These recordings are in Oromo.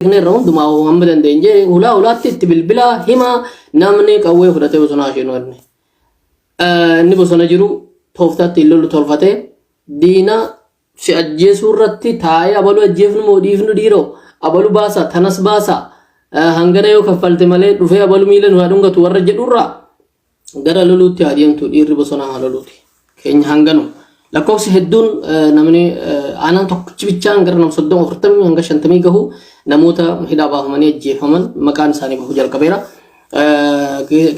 Beekneerra hundumaa hamma dandeenye hulaa hulaatti itti bilbilaa himaa namni qawwee fudhatee bosonaa isheen wanne. Inni bosona jiru tooftaatti hin lolu tolfatee diina si ajjeesuu irratti taa'ee abalu ajjeefnu moo dhiifnu dhiiroo abalu baasa tanas baasa hangana yoo kaffalte malee dhufee abalu miila nu haa dhungatu warra jedhurraa gara loluutti haa deemtu dhiirri bosonaa haa loluuti. Keenya hanganu. Lakkoofsi hedduun namni aanaan tokkichi bichaan gara nama 30 40 hanga 50 gahu namoota hidhaa baafamanii ajjeefaman maqaan isaanii bahuu jalqabeera.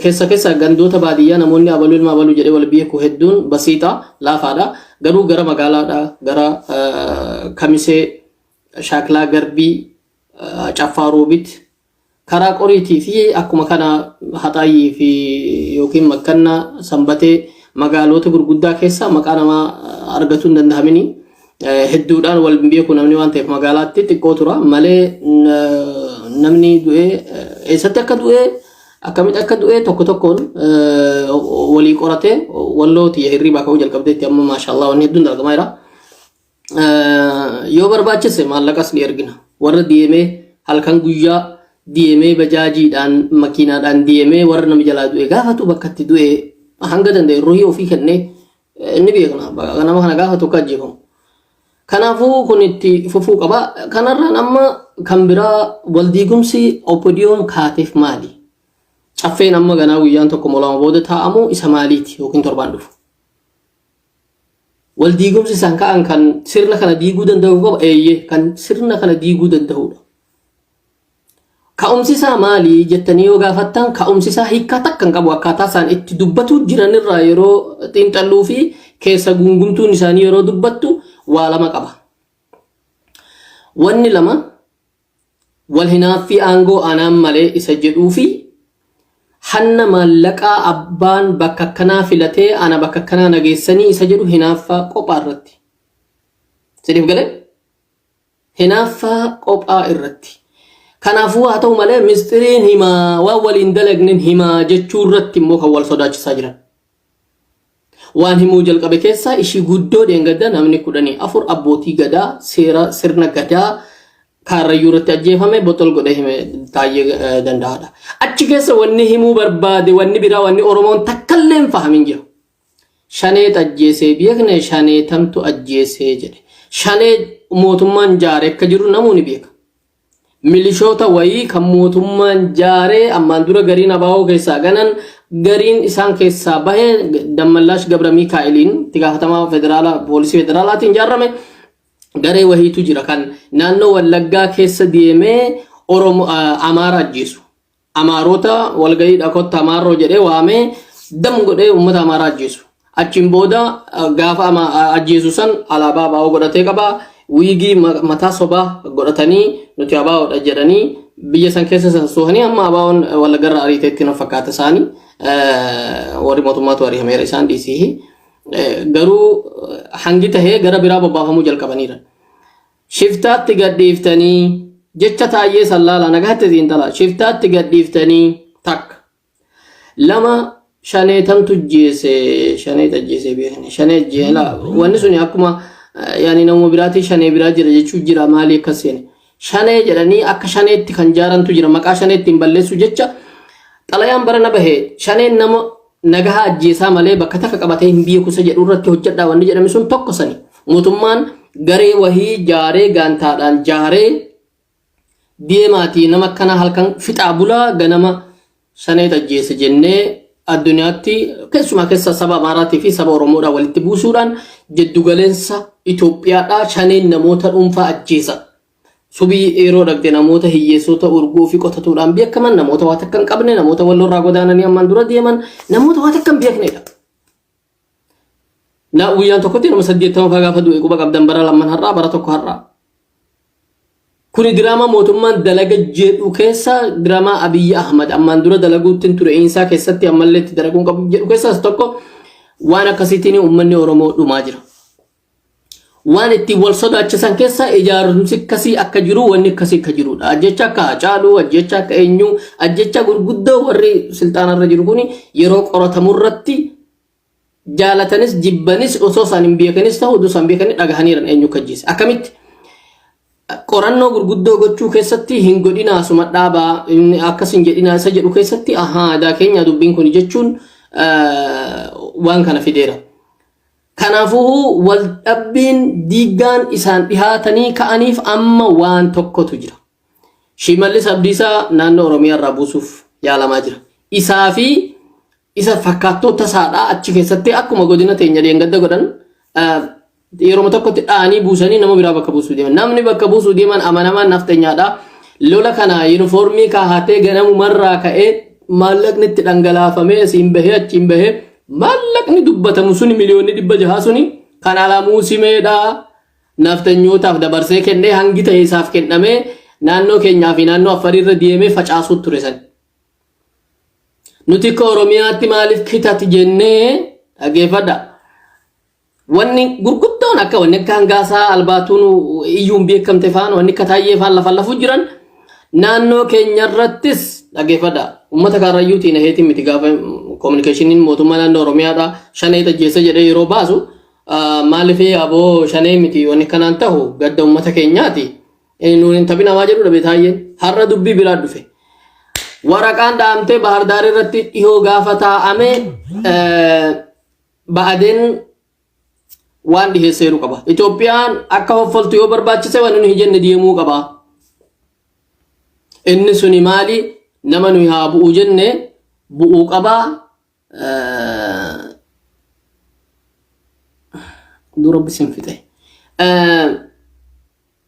Keessa keessa gandoota baadiyyaa namoonni abaluu ilma abaluu jedhee wal beeku hedduun basiixa laafaadha. Garuu gara magaalaadha gara kamisee shaakilaa garbii caffaa roobit Karaa qoriitii fi akkuma kana haxaayyii fi yookiin makkannaa sanbatee magaaloota gurguddaa keessa maqaa namaa argatuu hin danda'amini. Hedduudhaan wal hin beeku namni waan ta'eef magaalaatti xiqqoo tura malee namni du'ee eessatti akka du'ee akkamitti akka du'ee tokko tokkoon walii qoratee walloo tiyya hirriibaa ka'uu jalqabdeetti amma maashaallah wanni hedduun dalagamaa jira. Yoo barbaachise maallaqas ni ergina. Warra deemee halkan guyyaa deemee bajaajiidhaan makiinaadhaan deemee warra nama jalaa du'e gaafatu bakka itti du'e hanga danda'e ruhii ofii kennee ni beekna. Nama kana gaafatu akka ajjeefamu. Kanaafuu kun itti fufuu qaba. Kanarraan amma kan biraa waldiigumsi OPDOn kaateef maali? Caffeen amma ganaa guyyaan tokko moo lama booda taa'amu isa maaliiti yookiin torbaan dhufu? Wal diigumsi isaan ka'an kan sirna kana diiguu danda'u qaba eeyyee kan sirna kana diiguu danda'udha. Ka'umsi isaa maali jettanii yoo gaafattan ka'umsi isaa hiikkaa takka hin qabu akkaataa isaan itti dubbatuu jiranirraa yeroo xiinxalluu fi keessa guungumtuun isaanii yeroo dubbattu waa lama qaba. Wanni lama Wal hinaaffii aangoo anaan malee isa jedhuu fi hanna maallaqaa abbaan bakka akkanaa filatee ana bakka akkanaa na geessanii isa jedhu hinaaffaa qophaa irratti. Siniif galee? Hinaaffaa qophaa irratti. Kanaafuu haa ta'u malee mistiriin himaa waan waliin dalagnen himaa jechuu irratti immoo kan wal sodaachisaa jiran. Waan himuu jalqabe keessaa ishii guddoo dheengadda namni 14 abbootii gadaa seera sirna gadaa kaarrayyuu irratti ajjeefame boxol godhee hime taayyee danda'aadha. Achi keessa wanni himuu barbaade wanni biraa wanni Oromoon takkallee hin fahamin jira. Shanee ajjeesee beekne shanee tamtu ajjeesee jedhe. Shanee mootummaan jaare akka jiru namuu ni beeka. Milishoota wayii kan mootummaan jaaree ammaan dura gariin abaa'oo keessaa ganan gariin isaan keessaa bahe Dammallaash Gabra Miikaa'eliin itti gaafatamaa federaala poolisii federaalaatiin jaarame garee wahiitu jira kan naannoo Wallaggaa keessa deemee Oromo Amaara ajjeesu. Amaarota walga'iidha kotta Amaarroo jedhee waamee dam godhee uummata Amaaraa ajjeesu. Achiin booda gaafa ajjeesu san alaabaa ABO godhatee qaba. Wiigii mataa sobaa godhatanii nuti ABOdha jedhanii biyya san keessa sassohanii amma ABOn Wallaggarra ariiteetti na fakkaata isaanii warri mootummaatu ari'ameera isaan dhiisii. Garuu hangi tahee gara biraa bobbaafamuu jalqabaniira. Shiftaatti gadhiiftanii jecha taayyee sallaalaa nagaatti xiinxalaa shiftaatti gadhiiftanii takka lama shanee tamtu jeese shanee tajjeese beekne shanee jeela wanni suni akkuma yaani nama biraatii shanee biraa jira jechuu jira maalii akkas seene shanee jedhanii akka shaneetti kan jaarantu jira maqaa shaneetti hin balleessu jecha xalayaan barana bahe shaneen nama nagaha ajjeesaa malee bakka takka qabatee hin beeku isa jedhu irratti hojjedhaa wanni jedhame sun tokko sani. Mootummaan garee wahii jaaree gaantaadhaan jaaree deemaatii nama akkanaa halkan fixaa bulaa ganama shaneet ajjeese jennee addunyaatti keessumaa keessa saba Amaaraatii fi saba Oromoodhaa walitti buusuudhaan jiddugaleensa Itoophiyaadhaa shaneen namoota dhuunfaa ajjeesa. Subii yeroo dhaqxe namoota hiyyeessota urgoo fi qotatuudhaan beekaman, namoota waa takka hin qabne, namoota wallorraa godaananii ammaan dura deeman, namoota waa takka hin beeknedha. Na guyyaan tokkotti nama 80 faa gaafa du'e quba qabdan bara lamman har'aa bara tokko har'aa. Kuni diraamaa mootummaan dalaga jedhu keessa diraamaa Abiyyi Ahmad ammaan dura dalaguutti ture insaa keessatti ammallee itti dalaguun qabu jedhu keessaas tokko waan akkasiitiin uummanni Oromoo dhumaa jira. Waan ittiin wal sodaachisan keessa ijaarumsi akkasii akka jiru wanni akkasii akka jirudha. Ajjecha akka Hacaaluu, ajjecha akka eenyuu, ajjecha gurguddoo warri silxaanarra jiru kun yeroo qoratamu irratti jaalatanis jibbanis osoo isaan hin beekanis ta'u osoo isaan beekanii dhagahaniiran eenyu akka ajjeese. Akkamitti? Qorannoo gurguddoo gochuu keessatti hin godhinaa suma dhaabaa akkas hin jedhinaa isa jedhu keessatti ahaa aadaa keenya dubbiin kun jechuun waan kana fideera. Kanaafuu wal dhabbiin diiggaan isaan dhihaatanii ka'aniif amma waan tokkotu jira. Shimallis Abdiisaa naannoo Oromiyaa irraa buusuuf yaalamaa jira. Isaa fi isa fakkaattoota isaadhaa achi keessatti akkuma godina teenya dheengadda godhan yeroo tokkotti dha'anii buusanii nama biraa bakka buusuu deeman. Namni bakka buusuu deeman amanamaan nafxanyaadha. Lola kana yuunifoormii kaahatee ganamumarraa ka'ee maallaqni itti dhangalaafamee asiin bahee achiin bahee maallaqni dubbatamu suni miliyoonni 600 suni kan Alamuu Simeedhaa nafxanyootaaf dabarsee kennee hangi ta'e isaaf kennamee naannoo keenyaa fi naannoo Affarii irra deemee facaasuu ture san. Nuti akka Oromiyaatti maaliif kitati jennee dhaggeeffadha. Wanni gurguddoon akka wanni akka hangaasaa albaatuun iyyuun beekamte faan wanni akka taayyee faan lafa lafuu jiran naannoo keenyarrattis dhaggeeffadha. Uummata Karrayyuutiin aheetiin miti gaafa kominikeeshiniin mootummaa naannoo Oromiyaadha shanee tajjeessa jedhee yeroo baasu maaliif aboo shanee miti wanni kanaan tahu gadda uummata keenyaati. Nuun hin taphinamaa jedhu dhabe taayyeen har'a dubbii biraa dhufe. Waraqaan dhaamtee Bahar Daar irratti dhihoo gaafa taa'ame ba'adeen waan dhiheesseeru qaba. Itoophiyaan akka hoffoltu yoo barbaachise waan nuyi jenne deemuu qaba. Inni suni maali? Nama nuyi haa bu'u jenne bu'uu qaba. Dura bisin fixe.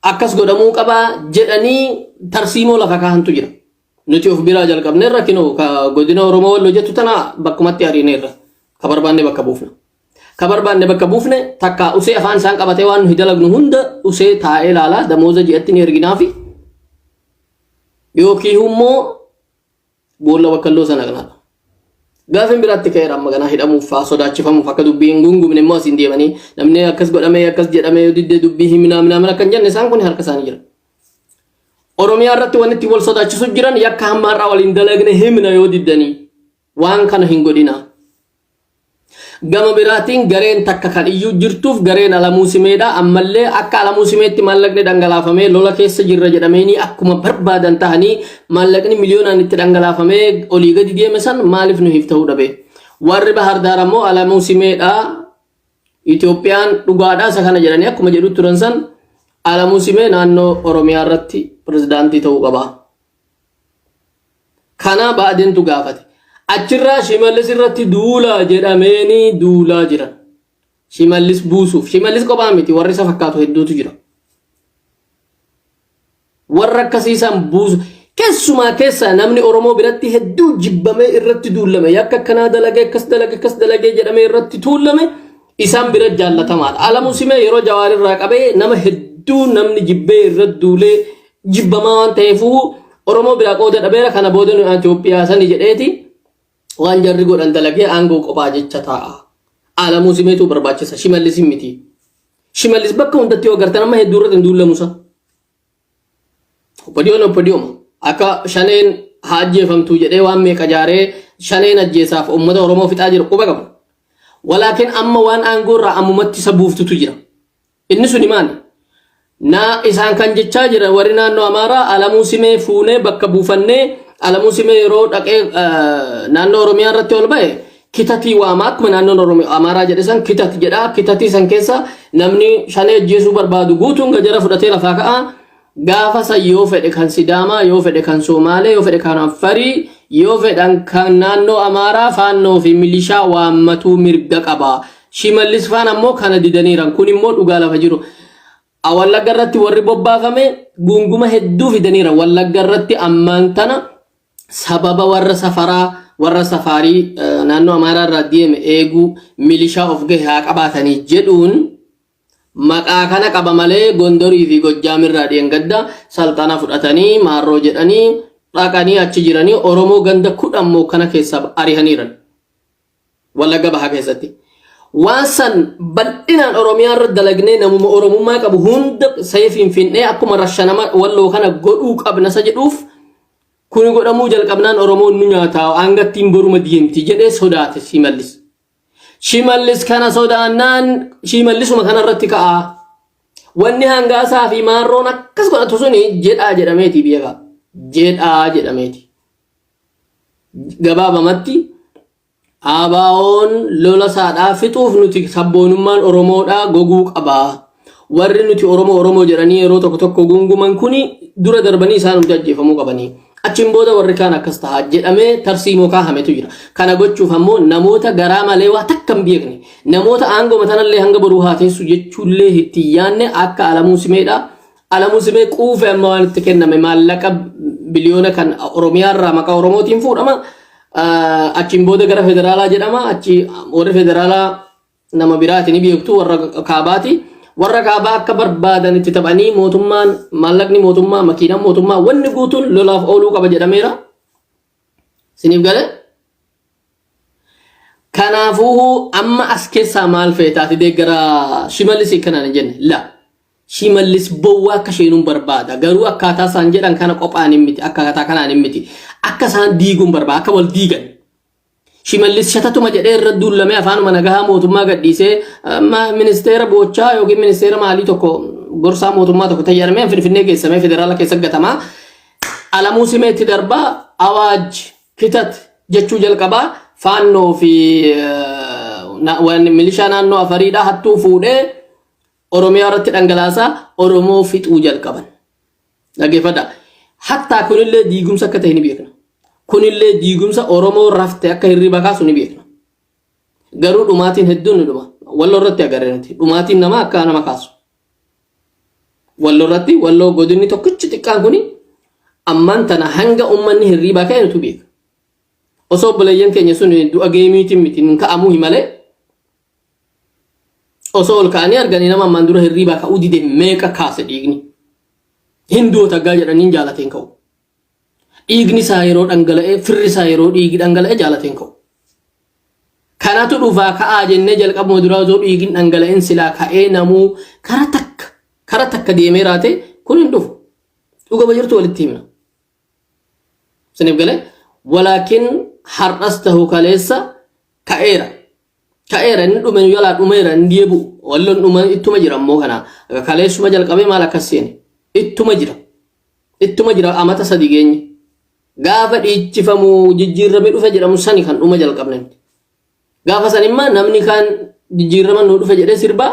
Akkas godhamuu qaba jedhanii tarsiimoo lafa kaahantu jira. Nuti of biraa jalqabneerra kinoo ka godina Oromoo Walloo jettu tana bakkumatti ariineerra. Ka barbaanne bakka buufna. Ka barbaanne bakka buufne takka usee afaan isaan qabatee waan nuyi dalagnu hunda usee taa'ee ilaalaa damooza ji'atti ni erginaafi. Yookiin immoo boolla bakkalloo sana kanaadha. Gaafin biraatti ka'eera amma ganaa hidhamuuf fa'aa sodaachifamuuf akka dubbii hin gungumne immoo asiin deemanii namni akkas godhamee akkas jedhamee yoo diddee dubbii himinaa minaa akka hin jenne isaan kun harka isaanii jira. Oromiyaa irratti wanni itti wal sodaachisu jiran yakka hamma har'aa waliin dalagne himna yoo diddanii waan kana hin godhinaa. Gama biraatiin gareen takka kan iyyuu jirtuuf gareen Alamuu Simeedha. Ammallee akka Alamuu Simeetti maallaqni dhangalaafamee lola keessa jirra jedhameenii akkuma barbaadan tahanii maallaqni miliyoonaan itti dhangalaafamee olii gadi deeme san maaliif nuhiif ta'uu dhabe? Warri Bahar Daar ammoo Alamuu Simeedha. Itoophiyaan dhugaadha isa kana jedhanii akkuma jedhu turan san Alamuu Simee naannoo Oromiyaa irratti pirezidaantii ta'uu qaba. Kana Ba'adeentu gaafate. Achirraa Shimallis irratti duulaa jedhameenii duulaa jiran. Shimallis buusuuf. Shimallis kophaa miti warri isa fakkaatu hedduutu jira. Warra akkasiisan buusu. Keessumaa keessaa namni Oromoo biratti hedduu jibbamee irratti duulame yakka akkanaa dalagee akkas dalage akkas dalagee jedhamee irratti tuulame isaan bira jaallatamaadha. Alamuu Simee yeroo Jawaar irraa qabee nama hedduu namni jibbee irratti duulee jibbamaa waan ta'eefuu Oromoo biraa qooda dhabeera kana booda nu Itoophiyaa sani jedheeti waan jarri godhan dalagee aangoo qophaa jecha taa'a. Alamuu Simeetu barbaachisa Shimallis miti. Shimallis bakka hundatti yoo agartan amma hedduu irratti hin duullamusa. Oppodiyoon oppodiyooma. Akka shaneen haa ajjeefamtu jedhee waan meeqa jaaree shaneen ajjeesaaf uummata Oromoo fixaa jiru quba qabu. Walaakin amma waan aangoo irraa ammumatti isa buuftutu jira. Inni suni maali? Naa isaan kan jechaa jira warri naannoo Amaaraa Alamuu Simee fuunee bakka buufannee Alamuu Simee yeroo dhaqee naannoo Oromiyaa irratti ol ba'e kitatii waama akkuma naannoon Oromiyaa Amaaraa jedhe san kitati jedha kitatii san keessa namni shanee ajjeesuu barbaadu guutuun gajara fudhatee lafaa ka'a gaafa san yoo fedhe kan Sidaamaa yoo fedhe kan Somaalee yoo fedhe kan Affarii yoo fedhan kan naannoo Amaaraa faannoo fi milishaa waammatuu mirga qaba. Shimallis faan ammoo kana didaniiran kun immoo dhugaa lafa jiru. Wallagga irratti warri bobbaafame guunguma hedduu fidaniira. Wallagga irratti ammaan tana sababa warra safaraa warra safaarii naannoo Amaaraa irraa deeme eeguu milishaa of gahe haa qabaatanii jedhuun maqaa kana qaba malee Gondorii fi Gojjaam irraa dheengadda salxana fudhatanii maarroo jedhanii dhaqanii achi jiranii Oromoo ganda 10 moo kana keessaa arihaniiran. Wallagga Bahaa keessatti. Waan san bal'inaan Oromiyaa irra dalagnee namuma Oromummaa qabu hunda seefiin finnee akkuma rashanama walloo kana godhuu qabna isa jedhuuf kuni godhamuu jalqabnaan Oromoon nu nyaataa aangattiin boruma deemti jedhee sodaate Shimallis. Shimallis kana sodaannaan Shimallisuma kana irratti ka'a. Wanni hangaasaa fi maarroon akkas godhatu suni jedhaa jedhameeti beekaa. Jedhaa jedhameeti. Gabaabamatti ABOn lola saadhaa fixuuf nuti sabboonummaan Oromoodhaa goguu qaba. Warri nuti Oromoo Oromoo jedhanii yeroo tokko tokko gunguman kuni dura darbanii isaan hundi ajjeefamuu qabanii. Achiin booda warri kaan akkas ta'a jedhamee tarsiimoo kaahametu jira. Kana gochuuf ammoo namoota garaa malee waa takka hin beekne, namoota aangoo matanallee hanga boruu haa teessu jechuullee itti hin yaanne akka Alamuu Simeedha. Alamuu Simee quufe amma waan itti kenname maallaqa biliyoona kan Oromiyaa irraa maqaa Oromootiin fuudhama. Achiin booda gara federaalaa jedhama. Achi warri federaalaa nama biraati ni beektu warra kaabaati. Warra kaabaa akka barbaadan itti taphanii mootummaan maallaqni mootummaa makiinaan mootummaa wanni guutuun lolaaf ooluu qaba jedhameera. Siniif galee? Kanaafuu amma as keessaa maal feetaati deeggara Shimallis kanaan hin jenne la. Shimallis bowwaa akka isheenuun barbaada. Garuu akkaataa isaan jedhan kana qophaan hin miti. Akkaataa kanaan hin miti. Akka isaan diiguun barbaada. Akka wal diigan. Shimallis shatatuma jedhee irra duullamee afaanuma nagahaa mootummaa gadhiisee ministeera boochaa yookiin ministeera maalii tokko gorsaa mootummaa tokko tayyaaramee Finfinnee geessamee federaala keessa gatamaa. Alamuu Simeetti darbaa awaaj kitat jechuu jalqabaa faannoo fi milishaa naannoo Afariidhaa hattuu fuudhee Oromiyaa irratti dhangalaasaa Oromoo fixuu jalqaban. Dhaggeeffadha. Hattaa kunillee diigumsa akka ta'e ni beekna. Kunillee diigumsa Oromoo rafte akka hirriba kaasu ni beekna. Garuu dhumaatiin hedduun ni dhuma. Walloo irratti agarre nuti. Dhumaatiin namaa akka nama kaasu. Walloo irratti walloo godinni tokkichi xiqqaan kuni ammaan tana hanga uummanni hirriibaa ka'e nutu beeka. Osoo obboleeyyan keenya sun du'a geemiitiin miti hin ka'amuu himalee Osoo ol ka'anii arganii nama ammaan dura hirriibaa ka'uu dide meeqa kaase dhiigni. Hinduota aggaa jedhaniin jaalateen ka'u. Dhiigni isaa yeroo dhangala'ee firri isaa yeroo dhiigi dhangala'e jaalateen ka'u. Kanatu dhufaa ka'aa jennee jalqabuma duraa osoo dhiigni dhangala'een silaa ka'ee namuu kara takka kara takka deemee raate kun hin dhufu. Dhugama jirtu walitti himna. Isiniif galee walaakin har'as ta'u kaleessa ka'eera. Ka'eera inni dhume nu jalaa dhumeera inni deebi'u. Walloon dhuma ittuma jira ammoo kana kaleessuma jalqabee maal akkas seene ittuma jira. Ittuma jira amata sadi geenye. Gaafa dhiichifamu jijjiirramee dhufe jedhamu sani kan dhuma jalqabne nuti. Gaafa san immoo namni kaan jijjiirrama nu dhufe jedhee sirbaa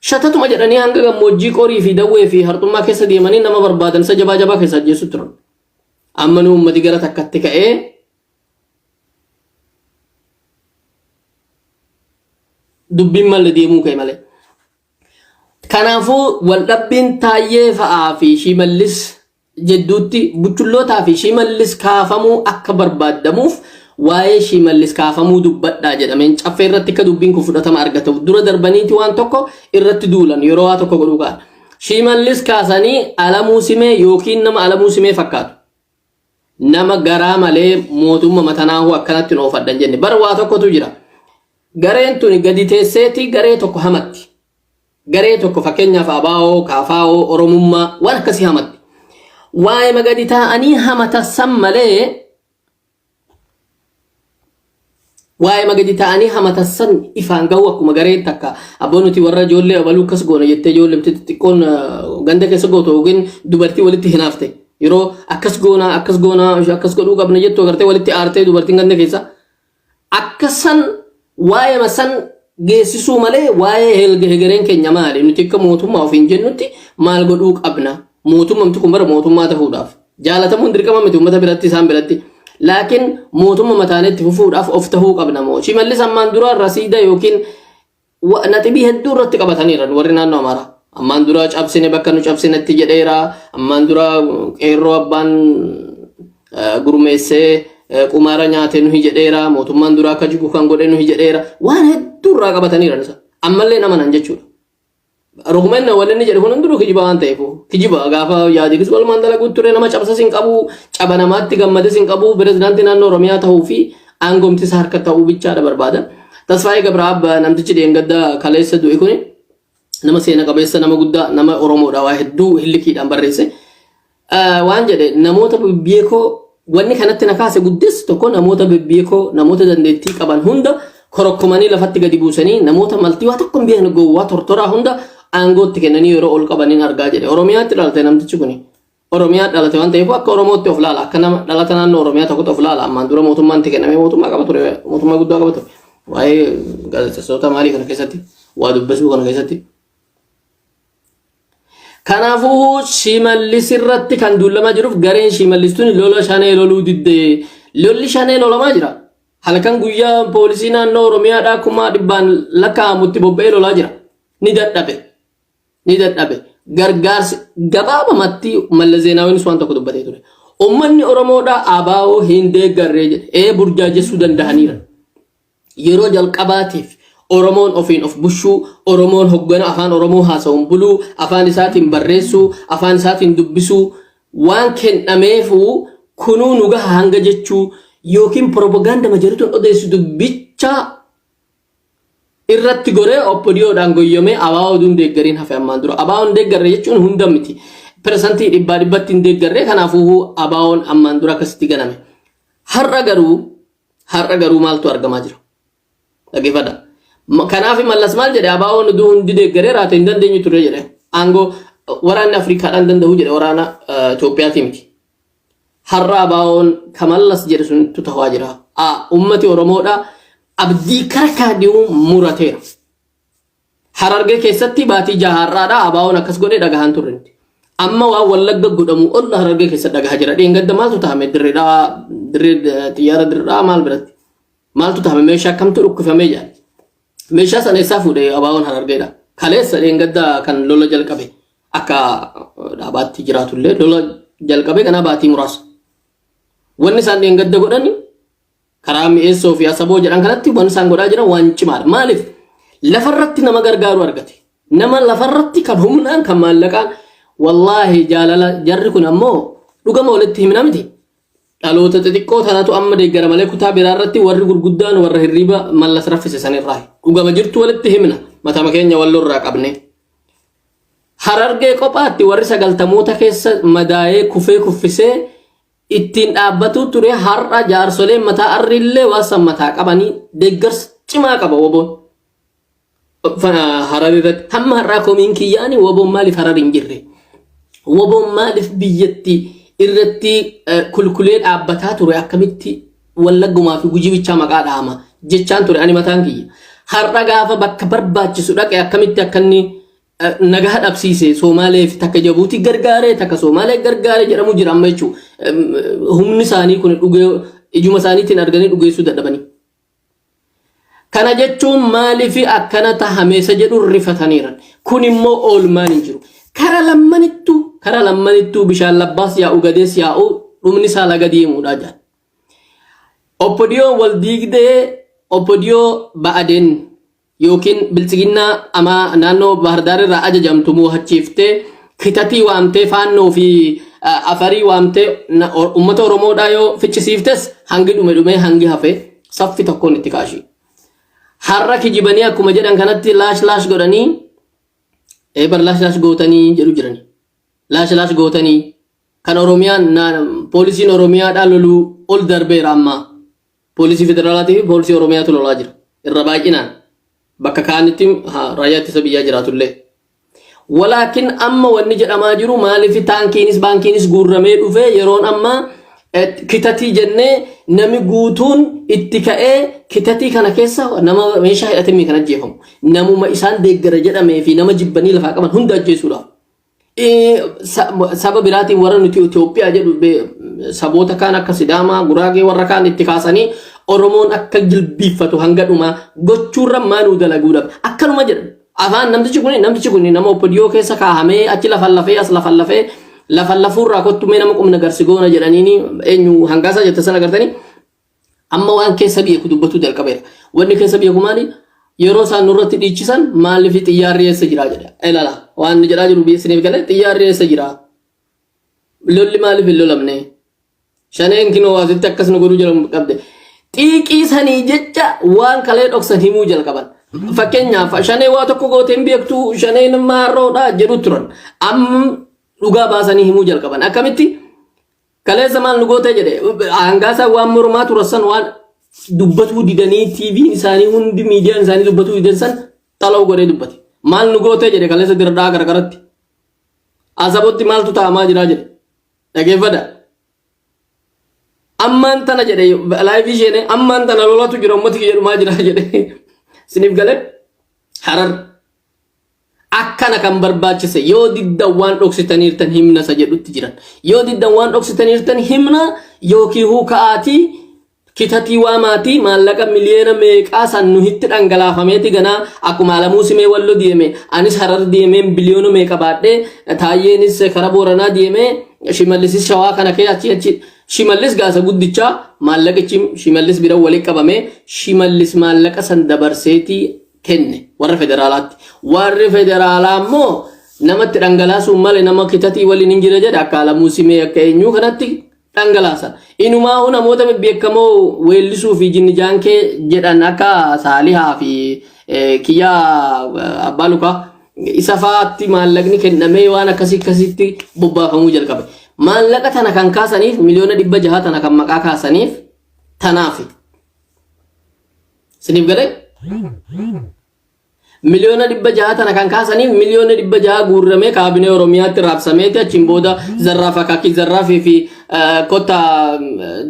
shatatuma jedhanii hanga gammoojjii qorii fi dawwee fi harxummaa keessa deemanii nama barbaadan isa jabaa jabaa keessa ajjeessu turan. Amma nu uummati gara takkatti ka'ee dubbiin malle deemuu ka'e malee. Kanaafuu waldhabbiin Taayyee fa'aa fi Shimallis jedduutti buchullootaa fi Shimallis kaafamuu akka barbaadamuuf waa'ee Shimallis kaafamuu dubbadhaa jedhameen caffee irratti akka dubbiin kun fudhatama argatuuf dura darbaniiti waan tokko irratti duulan yeroo waa tokko godhuu ka'an. Shimallis kaasanii Alamuu Simee yookiin nama Alamuu Simee fakkaatu. Nama garaa malee mootumma matanaahuu akkanatti hin oofadhan jenne. Bar waa tokkotu jira. Gareen tuni gadi teesseeti garee tokko hamatti. Garee tokko fakkeenyaaf ABO, KFO, Oromummaa waan akkasii hamatti. Waa'ee gadi taa'anii hamata san malee waa'ee gadi taa'anii hamata san ifaan gahu akkuma gareen takka abboo nuti warra ijoollee abaluu akkas goona jettee ijoollee xixiqqoon ganda keessa gootu yookiin dubartii walitti hinaafte yeroo akkas goona akkas goona akkas godhuu qabna jettu agartee walitti aartee dubartiin ganda keessa akka san waa'ee san geessisuu malee waa'ee hegereen keenya maali nuti akka mootummaa ofiin jennutti maal godhuu qabna mootummamti kun bara mootummaa ta'uudhaaf jaalatamuun dirqama miti uummata biratti isaan biratti laakiin mootummaa mataanetti fufuudhaaf of tahuu qabna moo Shimallis ammaan dura rasiida yookiin naxibii hedduu irratti qabataniiran warri naannoo Amaaraa. Ammaan dura cabsine bakka nu cabsinetti jedheera. Ammaan dura qeerroo abbaan gurmeessee qumaara nyaate nuhi jedheera. Mootummaan dura akka jigu kan godhe nuhi jedheera. Waan hedduu irraa qabataniiran isa. Ammallee namanan jechuudha. Rogumeenna wanni inni jedhe kun hundinuu kijiba waan ta'eef kijiba gaafa yaadikis walumaan dalaguu ture nama cabsas hin qabu caba namaatti gammades hin qabu pirezidaantii naannoo Oromiyaa ta'uu fi aangomti isaa harka ta'uu bichaadha barbaada. Tasfaayee Gabraab namtichi dheengadda kaleessa du'e kuni nama seena qabeessa nama guddaa nama Oromoodha waa hedduu hillikiidhaan barreesse. Waan jedhe namoota bebbeekoo wanni kanatti na kaase guddis tokko namoota bebbeekoo namoota dandeettii qaban hunda korokkomanii lafatti gadi buusanii namoota maltii waa tokko hin beekne gowwaa tortoraa hunda aangootti kennanii yeroo ol qabaniin argaa jedhe. Oromiyaatti dhalate namtichi kuni. Oromiyaa dhalate waan ta'eef akka Oromootti of laala. Akka nama dhalata naannoo Oromiyaa tokkotti of laala. Ammaan dura mootummaan itti kennamee mootummaa qaba ture. Mootummaa guddaa qaba ture. Waa'ee gaazexeessitoota maalii kana keessatti waa dubbisuu kana keessatti. Kanaafuu Shimallis irratti kan duulamaa jiruuf gareen Shimallis tuni lola shanee loluu didde. Lolli shanee lolamaa jira. Halkan guyyaa poolisii naannoo Oromiyaadhaa kuma dhibbaan lakkaa'amutti bobba'ee lolaa jira. Ni dadhabe. Ni dadhabe. Gargaarsi gabaabamatti Mallas Zeenaawiinis waan tokko dubbatee ture. Uummanni Oromoodhaa ABO hin deeggarree jedhe. Ee burjaajessuu danda'aniira. Yeroo jalqabaatiif Oromoon ofiin of bushuu, Oromoon hoggana afaan Oromoo haasa'uun buluu, afaan isaatiin barreessuu, afaan isaatiin dubbisuu waan kennameefuu kunuu nu gaha hanga jechuu yookiin propaganda majarituun odeessitu bicha irratti goree OPDOdhaan goyyomee ABO oduun deeggariin hafe ammaan dura. ABO hin deeggarre jechuun hunda miti. Persantii dhibbaa dhibbatti hin deeggarre, kanaafuu ABOn ammaan dura akkasitti ganame. Har'a garuu maaltu argamaa jira? Dhaggeeffadha. Kanaaf Mallas maal jedhe? ABOn oduu hundi deeggaree raate hin dandeenyu ture jedhe. Aangoo waraanni Afrikaadhaan danda'u jedhe, waraana Itoophiyaati miti. Har'a ABOn ka Mallas jedhe sunittu ta'aa jira. Ummati Oromoodha abdii kara kaadhiyuu murateera. Harargee keessatti baatii 6 har'aadha ABOn akkas godhee dhagahaan turre nuti. Amma waan Wallagga godhamu ol Harargee keessa dhagahaa jira. Dheengadda maaltu tahame dirreedhaa, dirree xiyyaara dirreedhaa maal biratti? Maaltu tahame? Meeshaa kamtu dhukkifamee jira? Meeshaa sana eessaa fuudhee ABOn Harargeedha? Kaleessa dheengadda kan lola jalqabe akka dhaabaatti jiraatullee lola jalqabe kanaa baatii muraasa. Wanni isaan dheengadda godhani karaa Mi'eessoo fi Asaboo jedhan kanatti wanni isaan godhaa jiran waan cimaadha. Maaliif? Lafarratti nama gargaaru argate. Nama lafarratti kan humnaan kan maallaqaan wallaahi jaalala jarri kun ammoo dhugama walitti himna miti. Dhaloota xixiqqoo tanatu amma deeggara malee kutaa biraa irratti warri gurguddaan warra hirriiba Mallas raffise sanirraa. Dhugama jirtu walitti himna. Matama keenya wallorraa qabne. Harargee kophaatti warri 90moota keessa madaa'ee kufee kuffisee ittiin dhaabbatuu ture har'a jaarsoleen mataa arriillee waan san mataa qabanii deeggarsa cimaa qaba WBOn. Harar irratti hamma har'aa komiin kiyyaani WBOn maaliif Harar hin jirre? WBOn maaliif biyyatti irratti kulkulee dhaabbataa ture, akkamitti Wallaggumaa fi Gujii bichaa maqaa dhahama jechaan ture ani mataan kiyya. Har'a gaafa bakka barbaachisu dhaqe akkamitti akka inni nagaa dhabsiise, Somaalee fi takka Jabuutii gargaaree takka Somaalee gargaaree jedhamu jira amma jechuudha. Humni isaanii kun dhugee ijuma isaaniitiin arganii dhugeessuu dadhabanii. Kana jechuun maaliif akkana tahameessa jedhu rifataniiran. Kun immoo oolmaan hin jiru. Kara lammanittuu bishaan labbaas yaa'u gadees yaa'u dhumni isaa laga deemuudha jedhan. OPDOn wal diigdee OPDO Ba'adeen yookiin Biltsiginnaa amaa naannoo Bahardaar irraa ajajamtu moohachiiftee kitatii waamtee Faannoo fi Afarii waamtee uummata Oromoodhaa yoo ficcisiiftes hangi dhume dhumee hangi hafe saffi tokkoon itti kaashi. Har'a kijibanii akkuma jedhan kanatti laash laash godhanii eebar laash laash gootanii jedhu jirani. Laash laash gootanii kan Oromiyaan poolisiin Oromiyaadhaa loluu ol darbeera ammaa. Poolisii federaalaatii fi poolisii Oromiyaatu lolaa jira. Irra baay'inaan bakka kaanitti raayyaa ittisa biyyaa jiraatullee. Walaakin amma wanni jedhamaa jiru maaliif taankiinis baankiinis guurramee dhufee yeroon ammaa kitatii jennee nami guutuun itti ka'ee kitatii kana keessa nama meeshaa hidhatamii kan ajjeefamu. Namuma isaan deeggara jedhamee fi nama jibbanii lafaa qaban hunda ajjeesuudhaaf. Saba biraatiin warra nuti Itoophiyaa jedhu saboota kaan akka Sidaamaa, Guraagee warra kaan itti kaasanii Oromoon akka jilbiiffatu hanga dhumaa gochuurra maaluu dalaguudhaaf akkanuma jedhan. Afaan namtichi kun nama OPDO keessa kaahamee achi lafan lafee as lafan lafee lafan lafuurraa kottumee nama qubna garsigoona jedhaniini eenyu hangaasaa jette sana agartanii amma waan keessa beeku dubbachuu jalqabeera. Wanni keessa beeku maali? Yeroo isaan nurratti dhiichisan maaliif xiyyaarri eessa jira jedha. Ilaala, waan inni jedhaa jiru biyya isiniif galee xiyyaarri eessa jira? Lolli maaliif hin lolamne? Shaneen kinoo asitti akkas nu godhuu jedhamu qabde. Xiiqii sanii jecha waan kalee dhoksan himuu jalqaban. Fakkeenyaaf shanee waa tokko goote hin beektu, shaneen maarroodha jedhu turan. Amma dhugaa baasanii himuu jalqaban. Akkamitti? Kaleessa maal nu gootee jedhe hangaasaa waan mormaa turan san waan dubbatuu didanii TV'n isaanii hundi miidiyaan isaanii dubbatuu didan san xala'u godhee dubbate. Maal nu gootee jedhe kaleessa diradhaa qarqaratti. Asabotti maaltu ta'amaa jira jedhe. Dhageeffadha. Ammaan tana jedhe laayivii isheen ammaan tana lolatu jira ummati kiyya dhumaa jira jedhe. Siniif galee Harar akkana kan barbaachise yoo diddan waan dhoksitaniirtan himna isa jedhutti jiran. Yoo diddan waan dhoksitaniirtan himna yookiin huuka'aatii Kitatii waamaatii maallaqa miliyoona meeqaa san nuhitti dhangalaafameeti ganaa akkuma Alamuu Simee Wallo deeme anis Harar deemeen biliyoona meeqa baadhee Taayyeenis kara Booranaa deeme Shimallisis Shawaa kana kee achi achi Shimallis gaasa guddichaa maallaqichi Shimallis bira walitti qabame Shimallis maallaqa san dabarseetii kenne warra federaalaatti. Warri federaalaa immoo namatti dhangalaasuun malee nama kitatii waliin hin jira jedhe akka Alamuu Simee akka eenyuu kanatti dhangalaasan. Inumaa'uu namoota bebbeekamoo weellisuu fi jinni jaankee jedhan akka Saalihaa fi Kiyyaa Abbaa Lukaa isa fa'aatti maallaqni kennamee waan akkasii akkasitti bobbaafamuu jalqabe. Maallaqa tana kan kaasaniif 600,000,000 tana kan maqaa kaasaniif tanaafi. Isiniif galee? 600,000,000 tana kan kaasaniif 600,000,000 guurramee kaabinee Oromiyaatti raabsameeti achiin booda zarraaf akaakii zarraafii fi kotta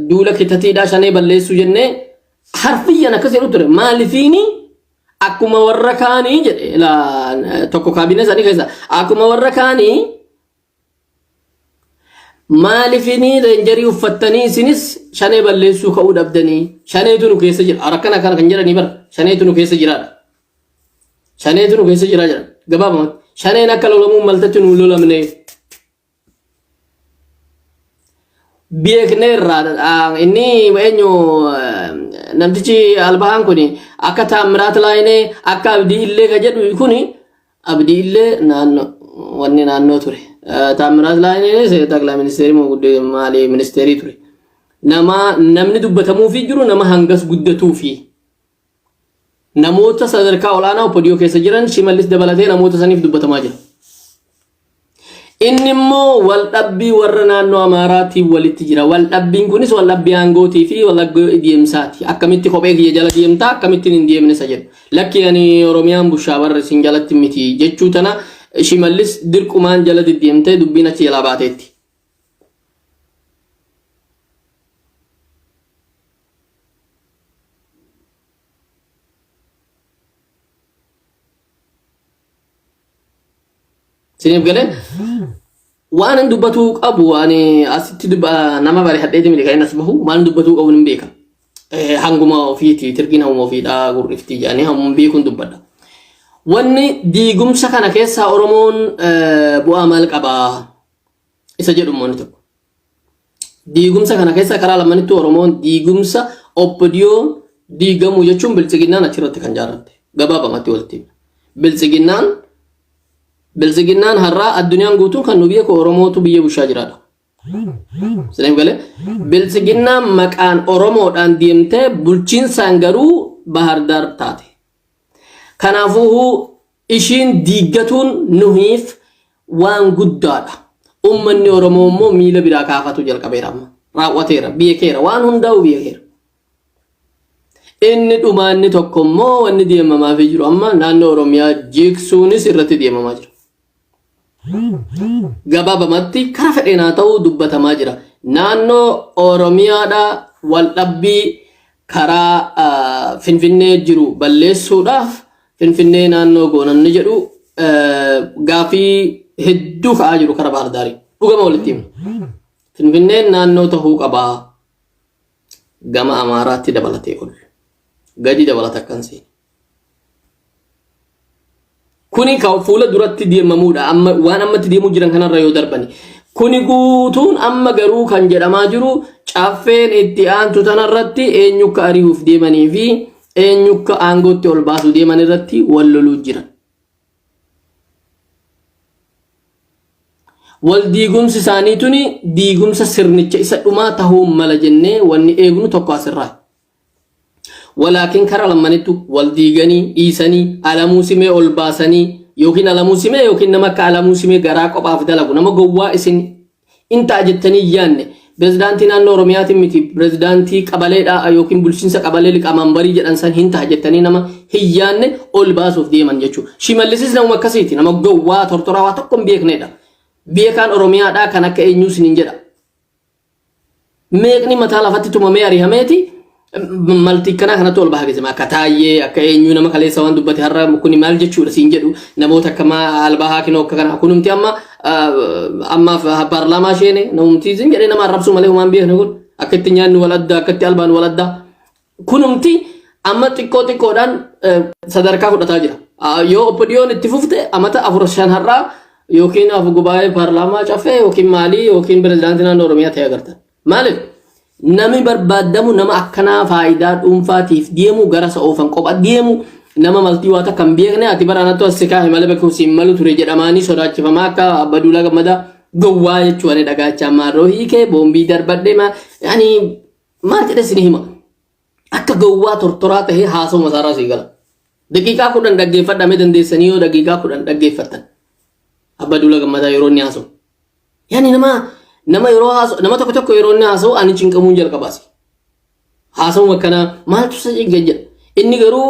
duula kitatiidhaa shanee balleessuu jennee harfiyyan akkas jedhu ture. Maalifiini akkuma warra kaanii jedhe tokko kaabinee isaanii keessa akkuma warra kaanii Maalifinii reenjarii uffattanii isinis shanee balleessuu ka'uu dhabdanii shaneetu nu keessa jira akkana akkana kan jedhanii bara shaneetu nu keessa jiraadha. Shaneetu nu keessa jira jedhan gabaabumatti shaneen akka lolamuu maltatti nu lolamne beekneerra inni eenyu namtichi albahaan kun akka Taammiraat Laayinee akka Abdii Illee ka jedhu kun Abdii Illee naannoo wanni naannoo ture. Taammiraat Laayineenis xaqlaa ministeerii moo guddee maali ministeerii ture. Nama namni dubbatamuufii jiru nama hangas guddatuufi. Namoota sadarkaa olaanaa OPDO keessa jiran Shimallis dabalatee namoota saniif dubbatamaa jira. Inni immoo waldhabbii warra naannoo Amaaraatiin walitti jira. Waldhabbiin kunis waldhabbii aangootii fi waldhabbii deemsaati. Akkamitti kophee kiyya jala deemtaa akkamittiin hin deemne isa jedhu. Lakki ani Oromiyaan bushaa barra isin jalatti miti jechuu tana Shimallis dirqumaan jala deddeemtee dubbiin achi jalaa baateetti. Isiniif galee waan hin dubbatuu qabu ani asitti nama bare hadheeti miti kan inni as bahu waan hin dubbatuu qabu hin beeka. Hanguma ofiiti tirkiin hanguma ofiidhaa gurriftii jedhanii hanguma beekuun dubbadha. Wanni diigumsa kana keessaa Oromoon bu'aa maal qabaa isa jedhu immoo inni tokko. Diigumsa kana keessa karaa lamanittuu Oromoon diigumsa OPDO diigamuu jechuun biltsiginnaan achirratti kan jaaramte. Gabaabamatti walitti himna. Biltsiginnaan biltsiginnaan har'aa addunyaan guutuun kan nu beeku Oromootu biyya bushaa jiraadha. Siniif galee biltsiginnaan maqaan Oromoodhaan deemtee bulchiinsaan garuu Bahar Daar taate. Kanaafuu ishiin diiggatuun nuhiif waan guddaadha. Ummanni Oromoo immoo miila biraa kaafatu jalqabeera amma. Raawwateera, beekeera, waan hundaa'u beekeera. Inni dhumaa inni tokko immoo wanni deemamaafii jiru amma naannoo Oromiyaa jigsuunis irratti deemamaa jira. Gabaabamatti karaa fedheen haa ta'u dubbatamaa jira. Naannoo Oromiyaadha waldhabbii karaa Finfinnee jiru balleessuudhaaf Finfinnee naannoo goonanni jedhu gaafii hedduu ka'aa jiru karaa Baahir Daarii. Dhugama walitti himna. Finfinneen naannoo ta'uu qabaa. Gama Amaaraatti dabalatee ol. Gadi dabalata akkan seene. Kuni kan fuula duratti deemamuudha. Amma waan ammatti deemuu jiran kanarra yoo darbani. Kuni guutuun amma garuu kan jedhamaa jiru caffeen itti aantu tanarratti eenyu akka ari'uuf deemanii fi eenyu akka aangootti ol baasuu deeman irratti wal loluu jiran. Wal diigumsi isaanii tuni diigumsa sirnicha isa dhumaa tahuu mala jennee wanni eegnu tokko asirraa. Walaakin kara lammanittu wal diiganii, dhiisanii, Alamuu Simee ol baasanii yookiin Alamuu Simee yookiin nama akka Alamuu Simee garaa qophaaf dalagu nama gowwaa isin in ta'a jettanii hin yaanne Pirezidaantii naannoo Oromiyaatiin miti, pirezidaantii qabaleedha yookiin bulchiinsa qabalee liqaamambarii jedhan san hin ta'a jettanii nama hin yaanne ol baasuuf deeman jechuudha. Shimallisis namuma akkasiiti, nama gowwaa tortoraa waa tokko hin beeknedha. Beekaan Oromiyaadhaa kan akka eenyuu isiniin jedha. Meeqni mataa lafatti tumamee arihameeti maltii kanaa kanatti ol baha gizima akka Taayyee, akka eenyuu, nama kaleessa waan dubbate har'a kuni maal jechuudha siin jedhu, namoota akka maa albahaa kinoo akka kana kunumti amma ammaaf paarlaamaa sheene namumti siin jedhee nama arrabsuu malee humaan beekne kun akka itti nyaanni wal adda, akka itti albaan wal adda, kunumti amma xiqqoo xiqqoodhaan sadarkaa fudhataa jira. Yoo OPDOn itti fufte amata afur shan har'aa yookiin afu gubaa'ee paarlaamaa caffee yookiin maalii yookiin pirezidaantii naannoo Oromiyaa ta'e agartan. Maaliif? Namni barbaadamu nama akkanaa faayidaa dhuunfaatiif deemu, gara isa oofan qopha deemu, nama maltii waa takka hin beekne, ati bara anattu as si kaahe malee bakka siin malu ture jedhamaanii sodaachifamaa akka Abbaa Duulaa Gammadaa gowwaa jechuun ani dhagaachaa maarroo hiikee boombii darbadhee maa ani maal jedhe isin hima. Akka gowwaa tortoraa tahee haasawuma isaarraa sii gala. Daqiiqaa 10 dhaggeeffadhaa mee, dandeessanii yoo daqiiqaa 10 dhaggeeffattan. Abbaa Duulaa Gammadaa yeroo inni haasa'u. Yaani nama yeroo haasa'u, nama tokko tokko yeroo inni haasa'u ani cinqamuun jalqabaasi. Haasa'uma akkanaa maaltu isa cinqa jedha. Inni garuu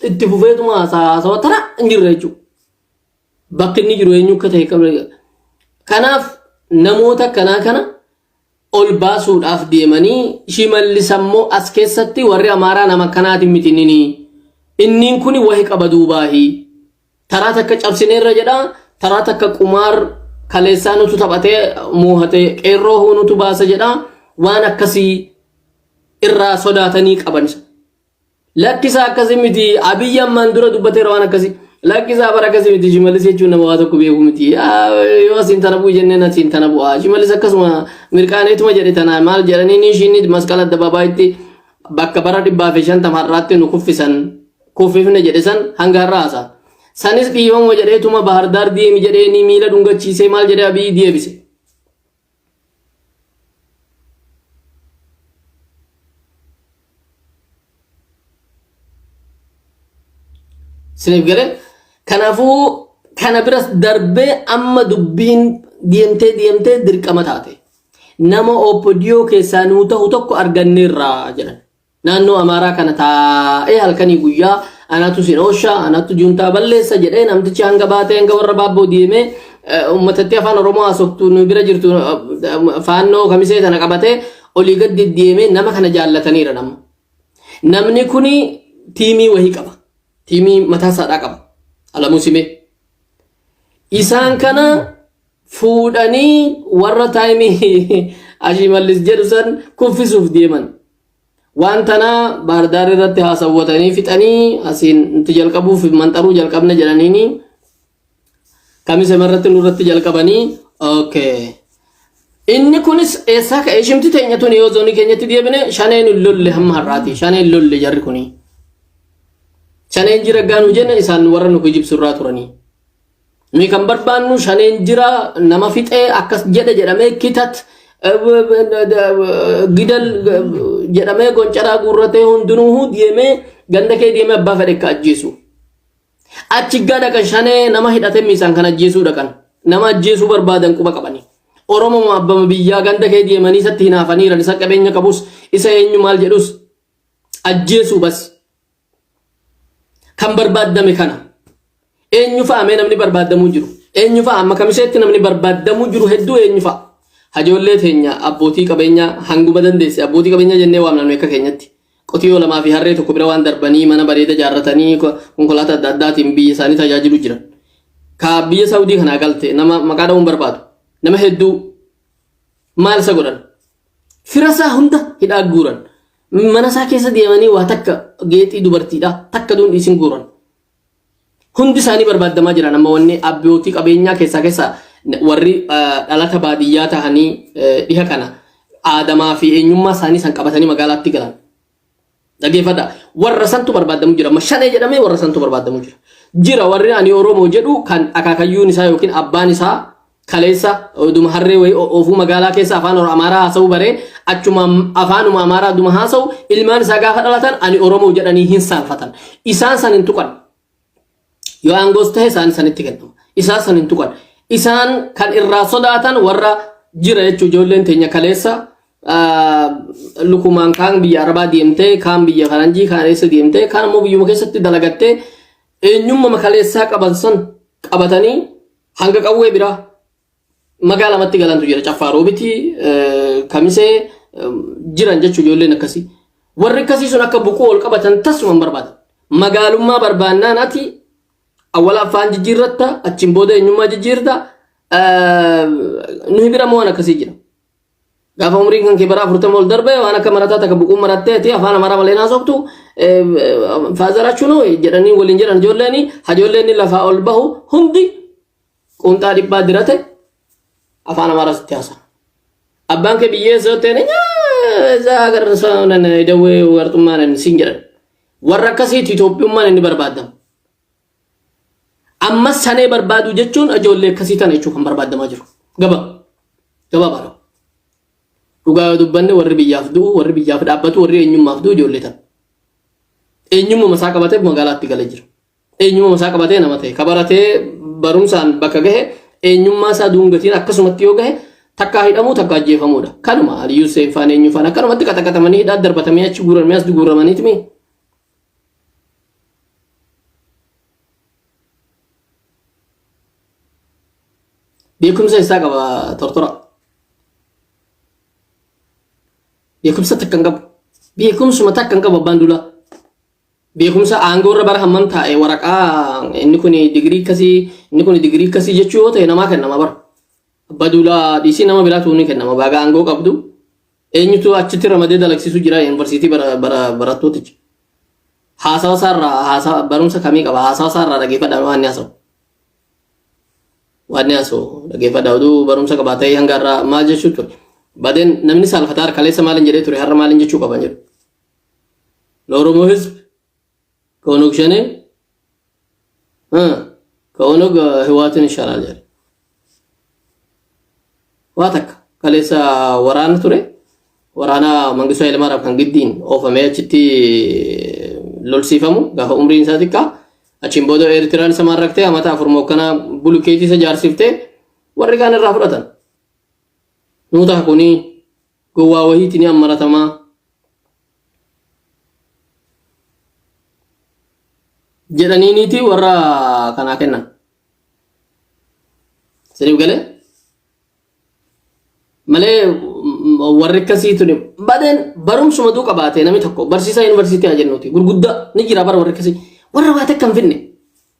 itti fufeetuma haasa'a, haasawa tara hin jirre jechuudha. Bakki inni jiru eenyu akka ta'e qabna. Kanaaf namoota akkanaa kana ol baasuudhaaf deemanii, Shimallis ammoo as keessatti warri Amaaraa nama akkanaatiin miti inni. Inniin kuni wahi qaba duubaahi. Taraa takka cabsineerra jedha, taraa takka qumaar kaleessaa nutu taphatee moohate, qeerroo hoo nutu baasa jedha, waan akkasii irraa sodaatanii qaban. Lakkisaa, akkasii miti, Abiyyi ammaan dura dubbateera waan akkasii. Lakkisaa, bara akkasii miti, Shimallis jechuun nama waa tokko beeku miti. Yoo asiin tana bu'u jenneen asiin tana bu'a. Shimallis akkasuma mirqaaneetuma jedhe tana maal jedhanii ni ishiin masqala addabaabaayyitti bakka bara 150 har'aatti nu kuffisan kuffifne jedhe san hanga har'a haasa'a. Sanis dhiifamuma jedheetuma Bahardaar deemi jedhee ni miila dhungachiisee maal jedhee Abiyyi deebise. Isiniif galee? Kanaafuu kana biras darbee amma dubbiin deemtee deemtee dirqama taate. Nama OPDO keessaa nuu ta'u tokko arganneerra jedhan. Naannoo Amaaraa kana taa'ee halkanii guyyaa anatu sin oosha, anatu juntaa balleessa jedhee namtichi hanga baatee hanga warra baabboo deemee uummatatti afaan Oromoo haasoftu nu bira jirtu faannoo kamisee tana qabatee olii gad deddeemee nama kana jaallataniira nama. Namni kuni tiimii wahii qaba. Tiimii mataa isaadhaa qaba. Alamuu Simee. Isaan kana fuudhanii warra taayimii Ashimallis jedhu san kuffisuuf deeman. Waan tana Baardaar irratti haasawwatanii fixanii asiin nuti jalqabuuf manxaruu jalqabne jedhaniini kamise irratti nurratti jalqabanii, okay. Inni kunis eessaa ka'e? Shimti teenya tuni yoo zoonii keenyatti deebine shaneen hin lolle hamma har'aati. Shaneen lolle jarri kuni. Shaneen jira gaanu jenne, isaan warra nu kijibsu irraa turanii. Nuyi kan barbaannu shaneen jira nama fixee akkas jedhe jedhamee kitat gidal jedhamee goncaraa guurratee hundinuu deemee ganda kee deemee abbaa fedhe akka ajjeesu. Achi gaa dhaqan, shanee nama hidhatee miisaan kan ajjeesuu dhaqan. Nama ajjeesuu barbaadan quba qabanii. Oromoo abbama biyyaa ganda kee deemanii isatti hinaafaniiran, isa qabeenya qabus isa eenyu maal jedhus ajjeesuu bas. Kan barbaaddame kana. Eenyu fa'a mee namni barbaaddamuu jiru? Eenyu fa'a amma kamiseetti namni barbaaddamuu jiru hedduu eenyu fa'a? Hajoollee teenya abbootii qabeenyaa hanguma dandeesse abbootii qabeenyaa jennee waamna nuyi akka keenyatti. Qotiyoo lamaa fi harree tokko bira waan darbanii mana bareeda ijaarratanii konkolaataa adda addaatiin biyya isaanii tajaajilu jiran. Ka biyya Saawudii kanaa galte nama maqaa dha'uun barbaadu. Nama hedduu maal isa godhan? Fira isaa hunda hidhaa guuran. Mana isaa keessa deemanii waa takka geexii dubartiidha takka duun dhiisin guuran. Hundi isaanii barbaadamaa jiran amma wanni abbootii qabeenyaa keessaa keessaa warri dhalata baadiyyaa tahanii dhiha kana aadamaa fi eenyummaa isaanii san qabatanii magaalaatti galan. Dhaggeeffadha. Warra santu barbaadamu jira. Amma shanee jedhamee warra santu barbaadamu jira. Jira warri ani Oromoo jedhu kan akaakayyuun isaa yookiin abbaan isaa kaleessa oduma harree wayii oofuu magaalaa keessa afaan Amaaraa haasa'uu baree achuma afaanuma Amaaraa duma haasa'u, ilmaan isaa gaafa dhalatan ani Oromoo jedhanii hin saalfatan. Isaan san hin tuqan. Yoo aangoos ta'e isaan sanitti kennama. Isaan san hin tuqan. Isaan kan irraa sodaatan warra jira jechuun ijoolleen teenya kaleessa Lukumaan kaan biyya Arabaa deemtee, kaan biyya Faranjii, kaan eessa deemtee, kaan immoo biyyuma keessatti dalagattee eenyummaa kaleessaa qaban san qabatanii hanga qawwee biraa magaalamatti galantu jira. Caffaa Roobitii, Kamisee jiran jechuun ijoolleen akkasii. Warri akkasii sun akka buquu ol qabatan tasuma hin barbaadan. Magaalummaa barbaannaan ati awwala afaan jijjiirratta, achiin booda eenyummaa jijjiirta. Nuyi bira moo waan akkasii jira. Gaafa umriin kan kee bara 40 ol darbe waan akka marataa takka buquu marattee ati afaan Amaaraa malee haasoftu faazaraachuu noo jedhanii waliin jedhan ijoolleen hajoolleen lafaa ol bahu hundi quunxaa dhiphaa dirate afaan Amaaraa sitti haasa'a. Abbaan kee biyyee soo ta'e dawwee warxummaan siin jedhan. Warra akkasiiti Itoophiyummaan inni barbaadamu. Amma sanee barbaaduu jechuun ijoollee akkasii tana jechuu kan barbaadamaa jiru. Gaba. Gabaabaadha. Dhugaa yoo dubbanne warri biyyaaf du'u, warri biyyaaf dhaabbatu, warri eenyummaaf du'u ijoollee tana. Eenyummaa isaa qabatee magaalaatti galee jira. Eenyummaa isaa qabatee nama ta'e. Ka baratee barumsaan bakka gahe eenyummaa isaa duungatiin akkasumatti yoo gahe takkaa hidhamuu takkaa ajjeefamuudha. Kanuma Aliyyuu Hussein faan eenyu faan akkanumatti qaxaqaxamanii hidhaa darbatamanii achi guuramanii as guuramaniitimi. Beekumsa isaa qaba tortora. Beekumsa takka hin qabu. Beekumsuma takka hin qabu abbaan duulaa. Beekumsa aangoo irra bara hammam taa'e waraqaa inni kun digirii akkasii inni kun digirii akkasii jechuu yoo ta'e namaa kennama bara. Abbaa duulaa dhiisii nama biraatu ni kennama. Baga aangoo qabdu eenyutu achitti ramadee dalagsiisu jira yuunivarsiitii bara bara barattooticha. Haasawa isaarraa haasawa barumsa kamii qaba haasawa isaarraa dhageeffadhaa waan inni haasa'u. Waan inni haasa'u dhageeffadhaa oduu barumsa qabaa ta'ee hanga har'aa maal jechuu ture. Badeen namni saalfataa kaleessa maaliin jedhee ture har'a maaliin jechuu qaban jedhu. ለኦሮሞ ህዝብ ከኦነግ ሸኔ ከኦነግ ህወሓትን ይሻላል jedhe. Waa takka kaleessa waraana ture. Waraana Mangistuu Hayilamaariyaam kan giddiin oofamee achitti lolsiifamu gaafa umriin isaa xiqqaa. Achiin booda Eertiraan isa maarraktee amata afur mookkanaa bulukeetii isa jaarsiftee warri kaan irraa fudhatan. Nuu taha kunii gowwaa wahiiti ni ammaratamaa. Jedhaniiniiti warra kanaa kennan. Siniif galee? Malee warri akkasii tuni badeen barumsuma duu qabaate namni tokko barsiisaa yuunivarsiitii haa jennuuti gurguddaa ni jira bara warri akkasii warra waa takka hin finne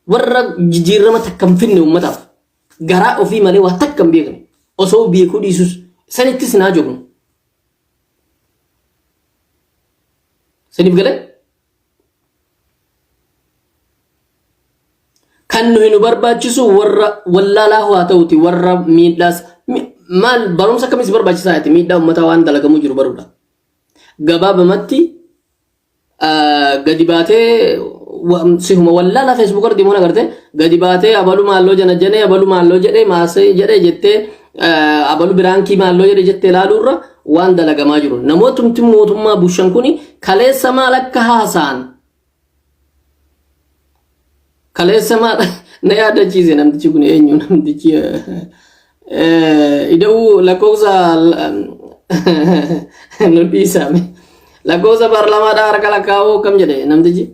warra jijjiirama takka hin finne uummataaf garaa ofii malee waa takka hin beekne osoo beekuu dhiisus sanittis naa jognu. Siniif galee? Kan nuyi nu barbaachisu warra wallaalaa haa ta'uti warra miidhaas maal barumsa akkamis barbaachisaa ati miidhaa uummataa waan dalagamuu jiru baruudha. Gabaabamatti gadi baatee sihuma wallaalaa feesbuuk irra deemuun agarte gadi baatee abalu maalloo janajjanee abalu maalloo jedhee maasee jedhee jettee abalu biraankii maalloo jedhee jettee ilaaluurra waan dalagamaa jiru. Namootumti mootummaa bushan kuni kaleessa maal akka haasa'an kaleessa maal na yaadachiise namtichi kun eenyu namtichi ida'uu lakkoofsa nu dhiisame lakkoofsa paarlaamaadhaa harka lakkaa'uu akkam jedhe namtichi.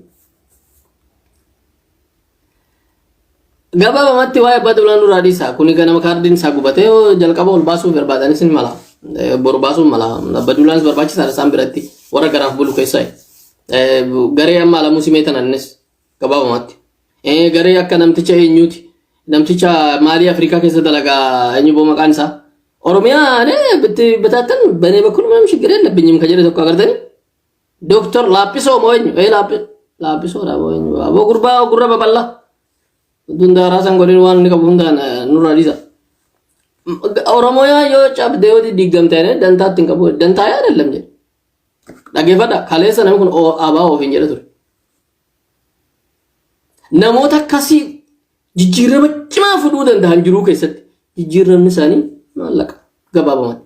Gabaabamatti waa'ee abbaa duulaa nurraa dhiisa. Kuni ganama kaardiin isaa gubatee jalqaba ol baasuuf barbaadanis ni mala. Boru baasuun mala. Abbaa duulaanis barbaachisaadha isaan biratti. Warra garaaf bulu keessaa. Garee amma alamuu simee tanan innis gabaabumatti. Garee akka namticha eenyuuti? Namticha maalii Afrikaa keessa dalagaa eenyu boo maqaan isaa? Oromiyaa bitaattan banee bakkul ምንም ችግር የለብኝም ka jedhe tokko agartanii? Dooktor Laaphisoo moo eenyu? Ee Laaphisoo dha moo eenyu? Aboo gurbaa gurra babal'aa. Hunda raasan godhin waan inni qabu hundaan nurraa dhiisa. Oromiyaa yoo cabdee yoo diigamte dantaatti hin qabu. Dantaa yaa አይደለም jedhe. Dhageeffadha kaleessa namni kun ABO ofiin jedhe ture. Namoota akkasii jijjiirama cimaa fudhuu danda'an jiruu keessatti jijjiiramni isaanii maallaqa gabaabamatti.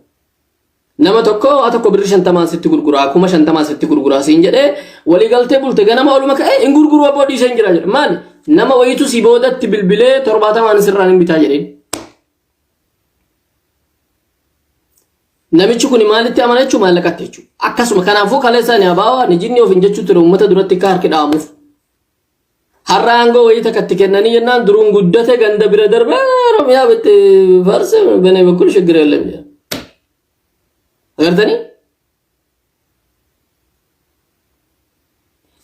Nama tokko waa tokko birri 50n sitti gurguraa 50,000 sitti gurguraa siin jedhee waliigaltee bulte ganama oluma ka'ee hin gurguru abboo dhiisee hin jira jedhe. Maali? Nama wayitu si boodatti bilbilee 70n sirraan hin bitaa jedheen. Namichi kun maalitti amana jechuun maallaqatti jechuudha. Akkasuma kanaafuu kaleessa ani abaawaa ni jinni of hin jechuu ture uummata duratti akka harki dha'amuuf. Har'a aangoo wayii takka itti kennanii jennaan duruun guddate ganda bira darbee Oromiyaa bitti farse benee bekkul shiggir የለም jedha. Agartanii?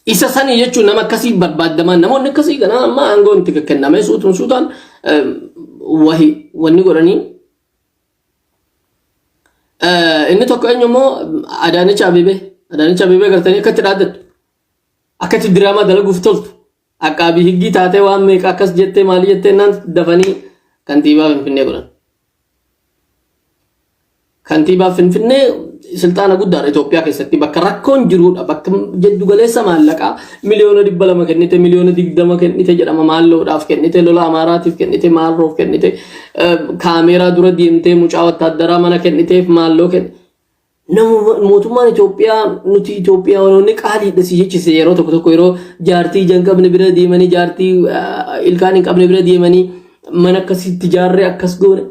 Isa sanii jechuun nama akkasii barbaadamaa namoonni akkasii kanaa amma aangoon itti kennamee suutuun suutaan wahi wanni godhanii Inni tokko eenyu immoo Adaanech Abeebee. Adaanech Abeebee gartanii akkatti dhaaddattu. Akkatti diraamaa dalaguuf toltu. Aqaabii higgii taatee waan meeqa akkas jettee maalii jettee naan dafanii kantiibaa Finfinnee godhan. Kantiibaa Finfinnee silxaana guddaadha Itoophiyaa keessatti bakka rakkoon jiruudha bakka jiddu galeessa maallaqaa 200,000,000 kennite 20,000,000 kennite jedhama maalloodhaaf kennite lola Amaaraatiif kennite maalroof kennite kaameeraa dura deemtee mucaa wattaaddaraa mana kenniteef maalloo kenne. Nama mootummaan Itoophiyaa nuti Itoophiyaanonni qaaliidha si jechise yeroo tokko tokko yeroo jaartii ija hin qabne bira deemanii jaartii ilkaan hin qabne bira deemanii mana akkasitti ijaarree akkas goone.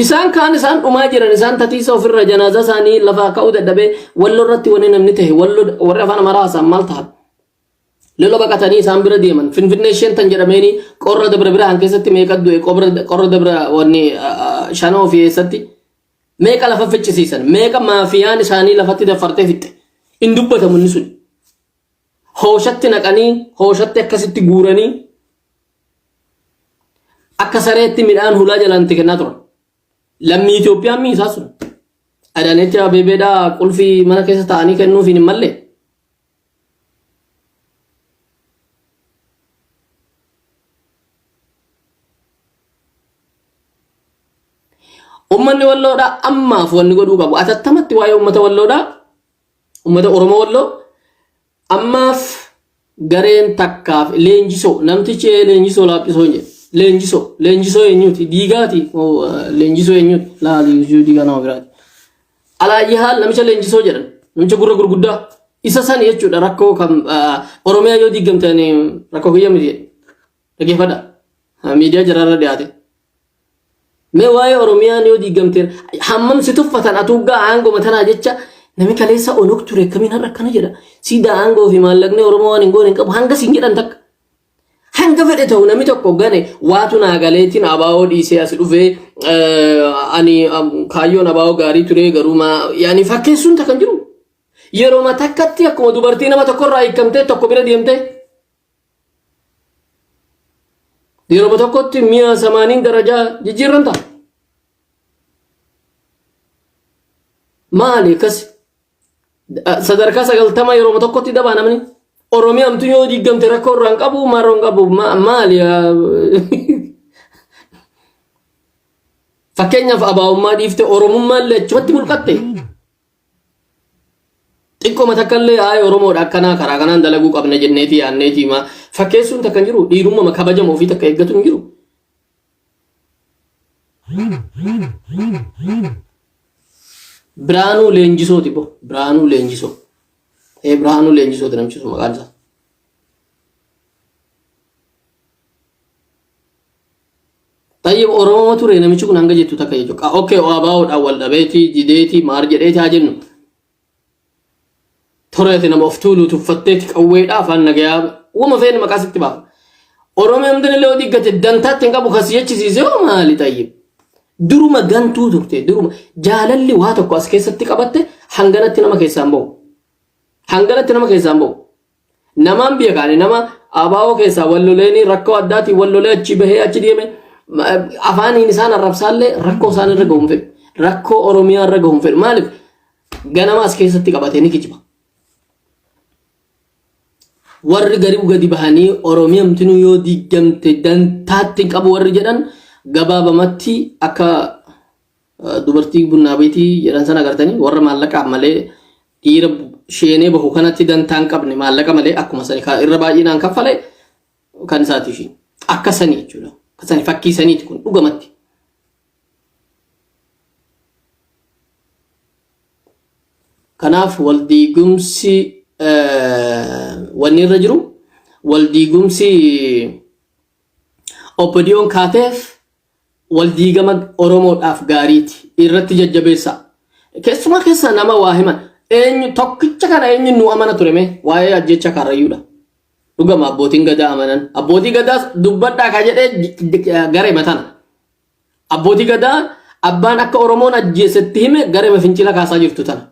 Isaan kaan isaan dhumaa jiran isaan tatiisa ofirra janaazaa isaanii lafaa ka'uu dadhabee walloo irratti wanni namni ta'e walloo warri afaan amaaraa haasa'an maal ta'a? Lola baqatanii isaan bira deeman finfinnee isheen tan jedhameeni qorra dabra biraan keessatti meeqa du'e qorra dabra wanni shanoo fi eessatti meeqa lafa ficcisiisan meeqa maafiyaan isaanii lafatti daffartee fixxe hin dubbatamu inni sun. Hooshatti naqanii hooshatti akkasitti guuranii akka sareetti midhaan hulaa jalaan itti kennaa turan. Lammii Itoophiyaan miisaa sun. Adaanechi Abeebeedhaa qulfii mana keessa taa'anii kennuufiin hin malle. Uummanni walloodhaa ammaaf wanni godhuu qabu. Atattamatti waa'ee uummata walloodhaa uummata Oromoo walloo Ammaaf gareen takkaaf leenjisoo namtichi leenjisoo laaphisoo hin jedhe. Leenjisoo leenjisoo eenyuti diigaati leenjisoo eenyuti laa leenjisoo diigaa nama biraati. Alaayyi haal namicha leenjisoo jedhan namicha gurra gurguddaa isa san jechuudha rakkoo kan Oromiyaa yoo diigamte ani rakkoo kiyya miti jedhe. Dhaggeeffadha miidiyaa jaraarra dhiyaate. Mee waa'ee Oromiyaan yoo diigamte hammam si tuffatan atuuggaa aangoma tanaa jecha nami kaleessa onog ture akkamiin har'a akkana jedha. Siidaa aangoo fi maallaqni Oromoo waan hin goone hin qabu hanga siin jedhan takka. Hanga fedhe ta'u nami tokko gane waatu naa galeetiin abaa'oo dhiisee as dhufee ani kaayyoon abaa'oo gaarii ture garuu maa yaani fakkeessuun takka hin jiru. Yeroo takkatti akkuma dubartii nama tokkorraa hiikamtee tokko bira deemtee Yeroo tokkotti mi'a samaaniin darajaa jijjiirran ta'a. Maali akkas sadarkaa 90 yeroo tokkotti dabaa namni Oromiyaamtu yoo diigamte rakkoo irraa hin qabu maroo hin qabu maali fakkeenyaaf abaa'ummaa dhiifte Oromummaa illee achumatti mulqatte. Xiqqooma takka illee haaya Oromoodha akkanaa karaa kanaan dalaguu qabna jenneeti yaanneeti maa fakkeessuun takka hin jiru dhiirummaa kabajama ofii takka eeggatu hin jiru. Biraanuu Leenjisooti bo Biraanuu Leenjisoo. Ee Biraanuu Leenjisooti namichi sun maqaan isaa. Tayyib Oromoo ture namichi kun hanga jettu takka jechuudha. Okay ABOdhaan wal dhabeeti dideeti maar jedheeti haa jennu. Toreeti nama of tuulu tuffatteeti qawweedha afaan nagayaa wama feene maqaa sitti baafa. Oromoo hundin illee odii gate dantaatti hin qabu kasi jechisiise hoo maali tayyib. Duruma gantuu turte duruma jaalalli waa tokko as keessatti qabatte hanganatti nama keessaan bahu. Hanganatti nama keessaan bahu. Namaan beeka ani nama ABO keessaa wal loleenii rakkoo addaatiin wal lolee achi bahee achi deeme afaaniin isaan arrabsaallee rakkoo isaan irra gahu hin fedhu. Rakkoo Oromiyaa irra gahu hin fedhu. Maaliif ganama as keessatti qabatee ni kijiba. Warri garuu gadi bahanii Oromiyamtinuu yoo diigamte dantaatti hin qabu warri jedhan gabaabamatti akka dubartii bunnaa beetii jedhan sana agartanii warra maallaqaaf malee dhiira sheenee bahu kanatti dantaa hin qabne maallaqa malee akkuma sani kan irra baay'inaan kaffale kan isaati ishiin akka sanii jechuudha. Akka sanii fakkii saniiti kun dhugamatti. Kanaaf wal diigumsi wanni irra jiru wal diigumsi OPDOn kaateef Wal diigama Oromoodhaaf gaariiti. Irratti jajjabeessaa. Keessumaa keessa nama waa himan. Eenyu tokkicha kana eenyu nu amana ture mee waa'ee ajjecha Karrayyuudha. Dhugama abbootiin gadaa amanan. Abbootii gadaas dubbadhaa ka jedhee garee matana. Abbootii gadaa abbaan akka Oromoon ajjeesetti hime garee fincila kaasaa jirtu tana.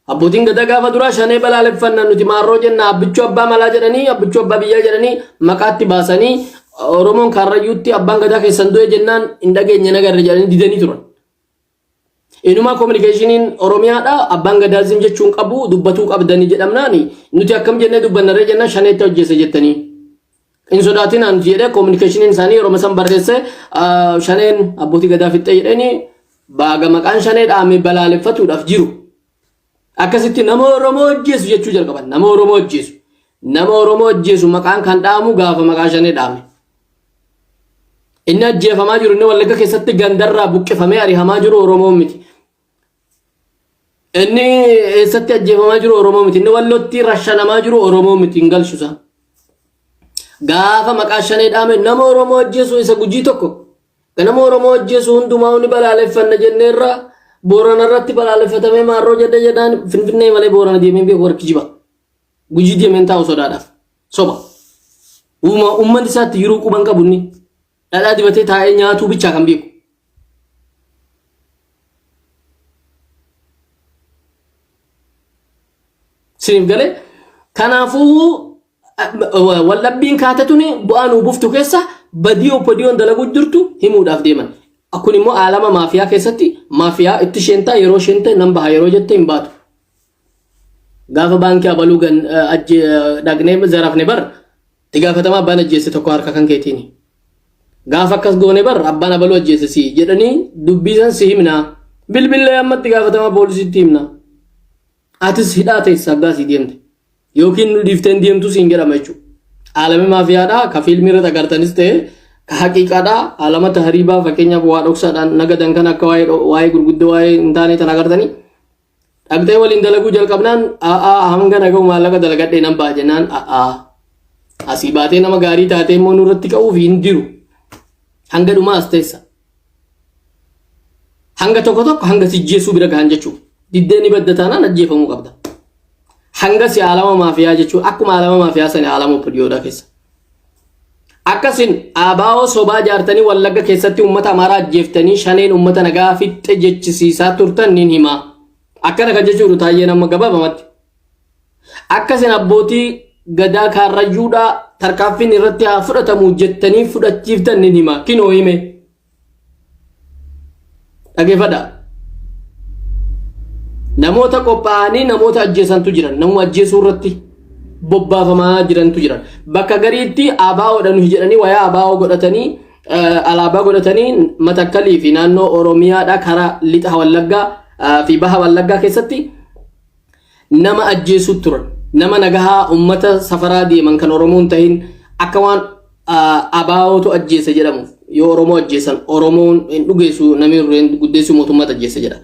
Abbootiin gadaa gaafa duraa shanee balaaleffanna nuti maarroo jenna abbichuu abbaa malaa jedhanii abbichuu abbaa biyyaa jedhanii maqaatti baasanii Oromoon Karrayyuutti abbaan gadaa keessan du'e jennaan hin dhageenye nagarre jedhanii didanii turan. Inumaa kominikeeshiniin Oromiyaadha abbaan gadaa zim jechuun qabu dubbatuu qabdanii jedhamnaani nuti akkam jennee dubbannarree jennaan shaneetti hojjese jettanii. Hin sodaatinaa nuti jedhee kominikeeshiniin isaanii yeroo san barreesse shaneen abbootii gadaa fixxee jedhanii baaga maqaan shanee dhaame balaaleffatuudhaaf jiru. Akkasitti nama Oromoo ajjeesu jechuu jalqaban. Nama Oromoo ajjeesu. Nama Oromoo ajjeesu maqaan kan dhaamu gaafa maqaa shanee dhaame. Inni ajjeefamaa jiru inni Wallagga keessatti gandarraa buqqifamee arihamaa jiru Oromoo miti. Inni eessatti ajjeefamaa jiru Oromoo miti. Inni Wallootti rashanamaa jiru Oromoo miti hin galchu isaan. Gaafa maqaa shanee dhaame nama Oromoo ajjeesu isa Gujii tokko Nama Oromoo ajjeesu hundumaa ni balaaleffanna jenneerra Boorana irratti balaaleffatamee maarroo jedhe jedhaan Finfinnee malee Boorana deemee beeku warri kijiba. Gujii deemeen taa'u sodaadhaaf. Soba. Uuma uummanni isaatti yeroo quban qabu inni dhadhaa dibatee taa'ee nyaatuu bichaa kan beeku. Siniif galee kanaafuu waldhabbiin kaate tuni bu'aa nuu buftu keessa badii OPDOn dalaguu jirtu himuudhaaf deeman. Kun immoo aalama maafiyaa keessatti maafiyaa itti isheentaa yeroo isheente nan baha yeroo jette hin baatu. Gaafa baankii abaluu dhaqnee zarafne bar itti gaafatamaa abbaan ajjeesse tokko harka kan keetiini. Gaafa akkas goone bar abbaan abaluu ajjeesse si jedhanii dubbii san si himna. Bilbillee amma itti gaafatamaa poolisiitti himna. Atis hidhaa teessa aggaa sii deemte. Yookiin nu dhiiftee hin deemtu siin jedhama jechuudha. Aalami maafiyaadha ka fiilmii irratti agartanis ta'e ka haqiiqaadha aalama tahriibaa fakkeenyaaf waa dhoksaadhaan nagadan kan akka waa'ee waa'ee gurguddoo waa'ee hin taane tan agartanii dhaqxee waliin dalaguu jalqabnaan a'aa hanga naga'u maallaqa dalagadhee nan ba'a jennaan a'aa asii baatee nama gaarii taatee immoo nurratti ka'uuf hin jiru hanga dhumaa as teessa. Hanga tokko tokko hanga si ajjeesuu bira gahan jechuudha. Diddee ni badda taanaan ajjeefamuu qabda. Hanga si aalama maafiyaa jechuun akkuma aalama maafiyaa sani aalama OPDOdha keessa. Akkasin ABO sobaa jaartanii Wallagga keessatti uummata Amaaraa ajjeeftanii shaneen uummata nagaa fixxe jechisiisaa turtan nin himaa. Akkana kan jechuudha taayyeen amma gabaabamatti. Akkasin abbootii gadaa kaarrayyuudhaa tarkaanfiin irratti haa fudhatamu jettanii fudhachiiftan nin hima. Kinoo hime. Dhageeffadhaa. Namoota qophaa'anii namoota ajjeesantu jiran. Namuma ajjeesuu irratti bobbaafamaa jirantu jiran. Bakka gariitti ABOdha nuyi jedhanii wayaa ABO godhatanii alaabaa godhatanii Matakkalii fi naannoo Oromiyaadha karaa lixa Wallaggaa fi baha Wallaggaa keessatti nama ajjeesuu turan. Nama nagahaa ummata safaraa deeman kan Oromoo hin tahin akka waan ABOtu ajjeese jedhamuuf yoo Oromoo ajjeesan Oromoon hin dhugeessu namni hin guddeessu mootummaatu ajjeese jedha.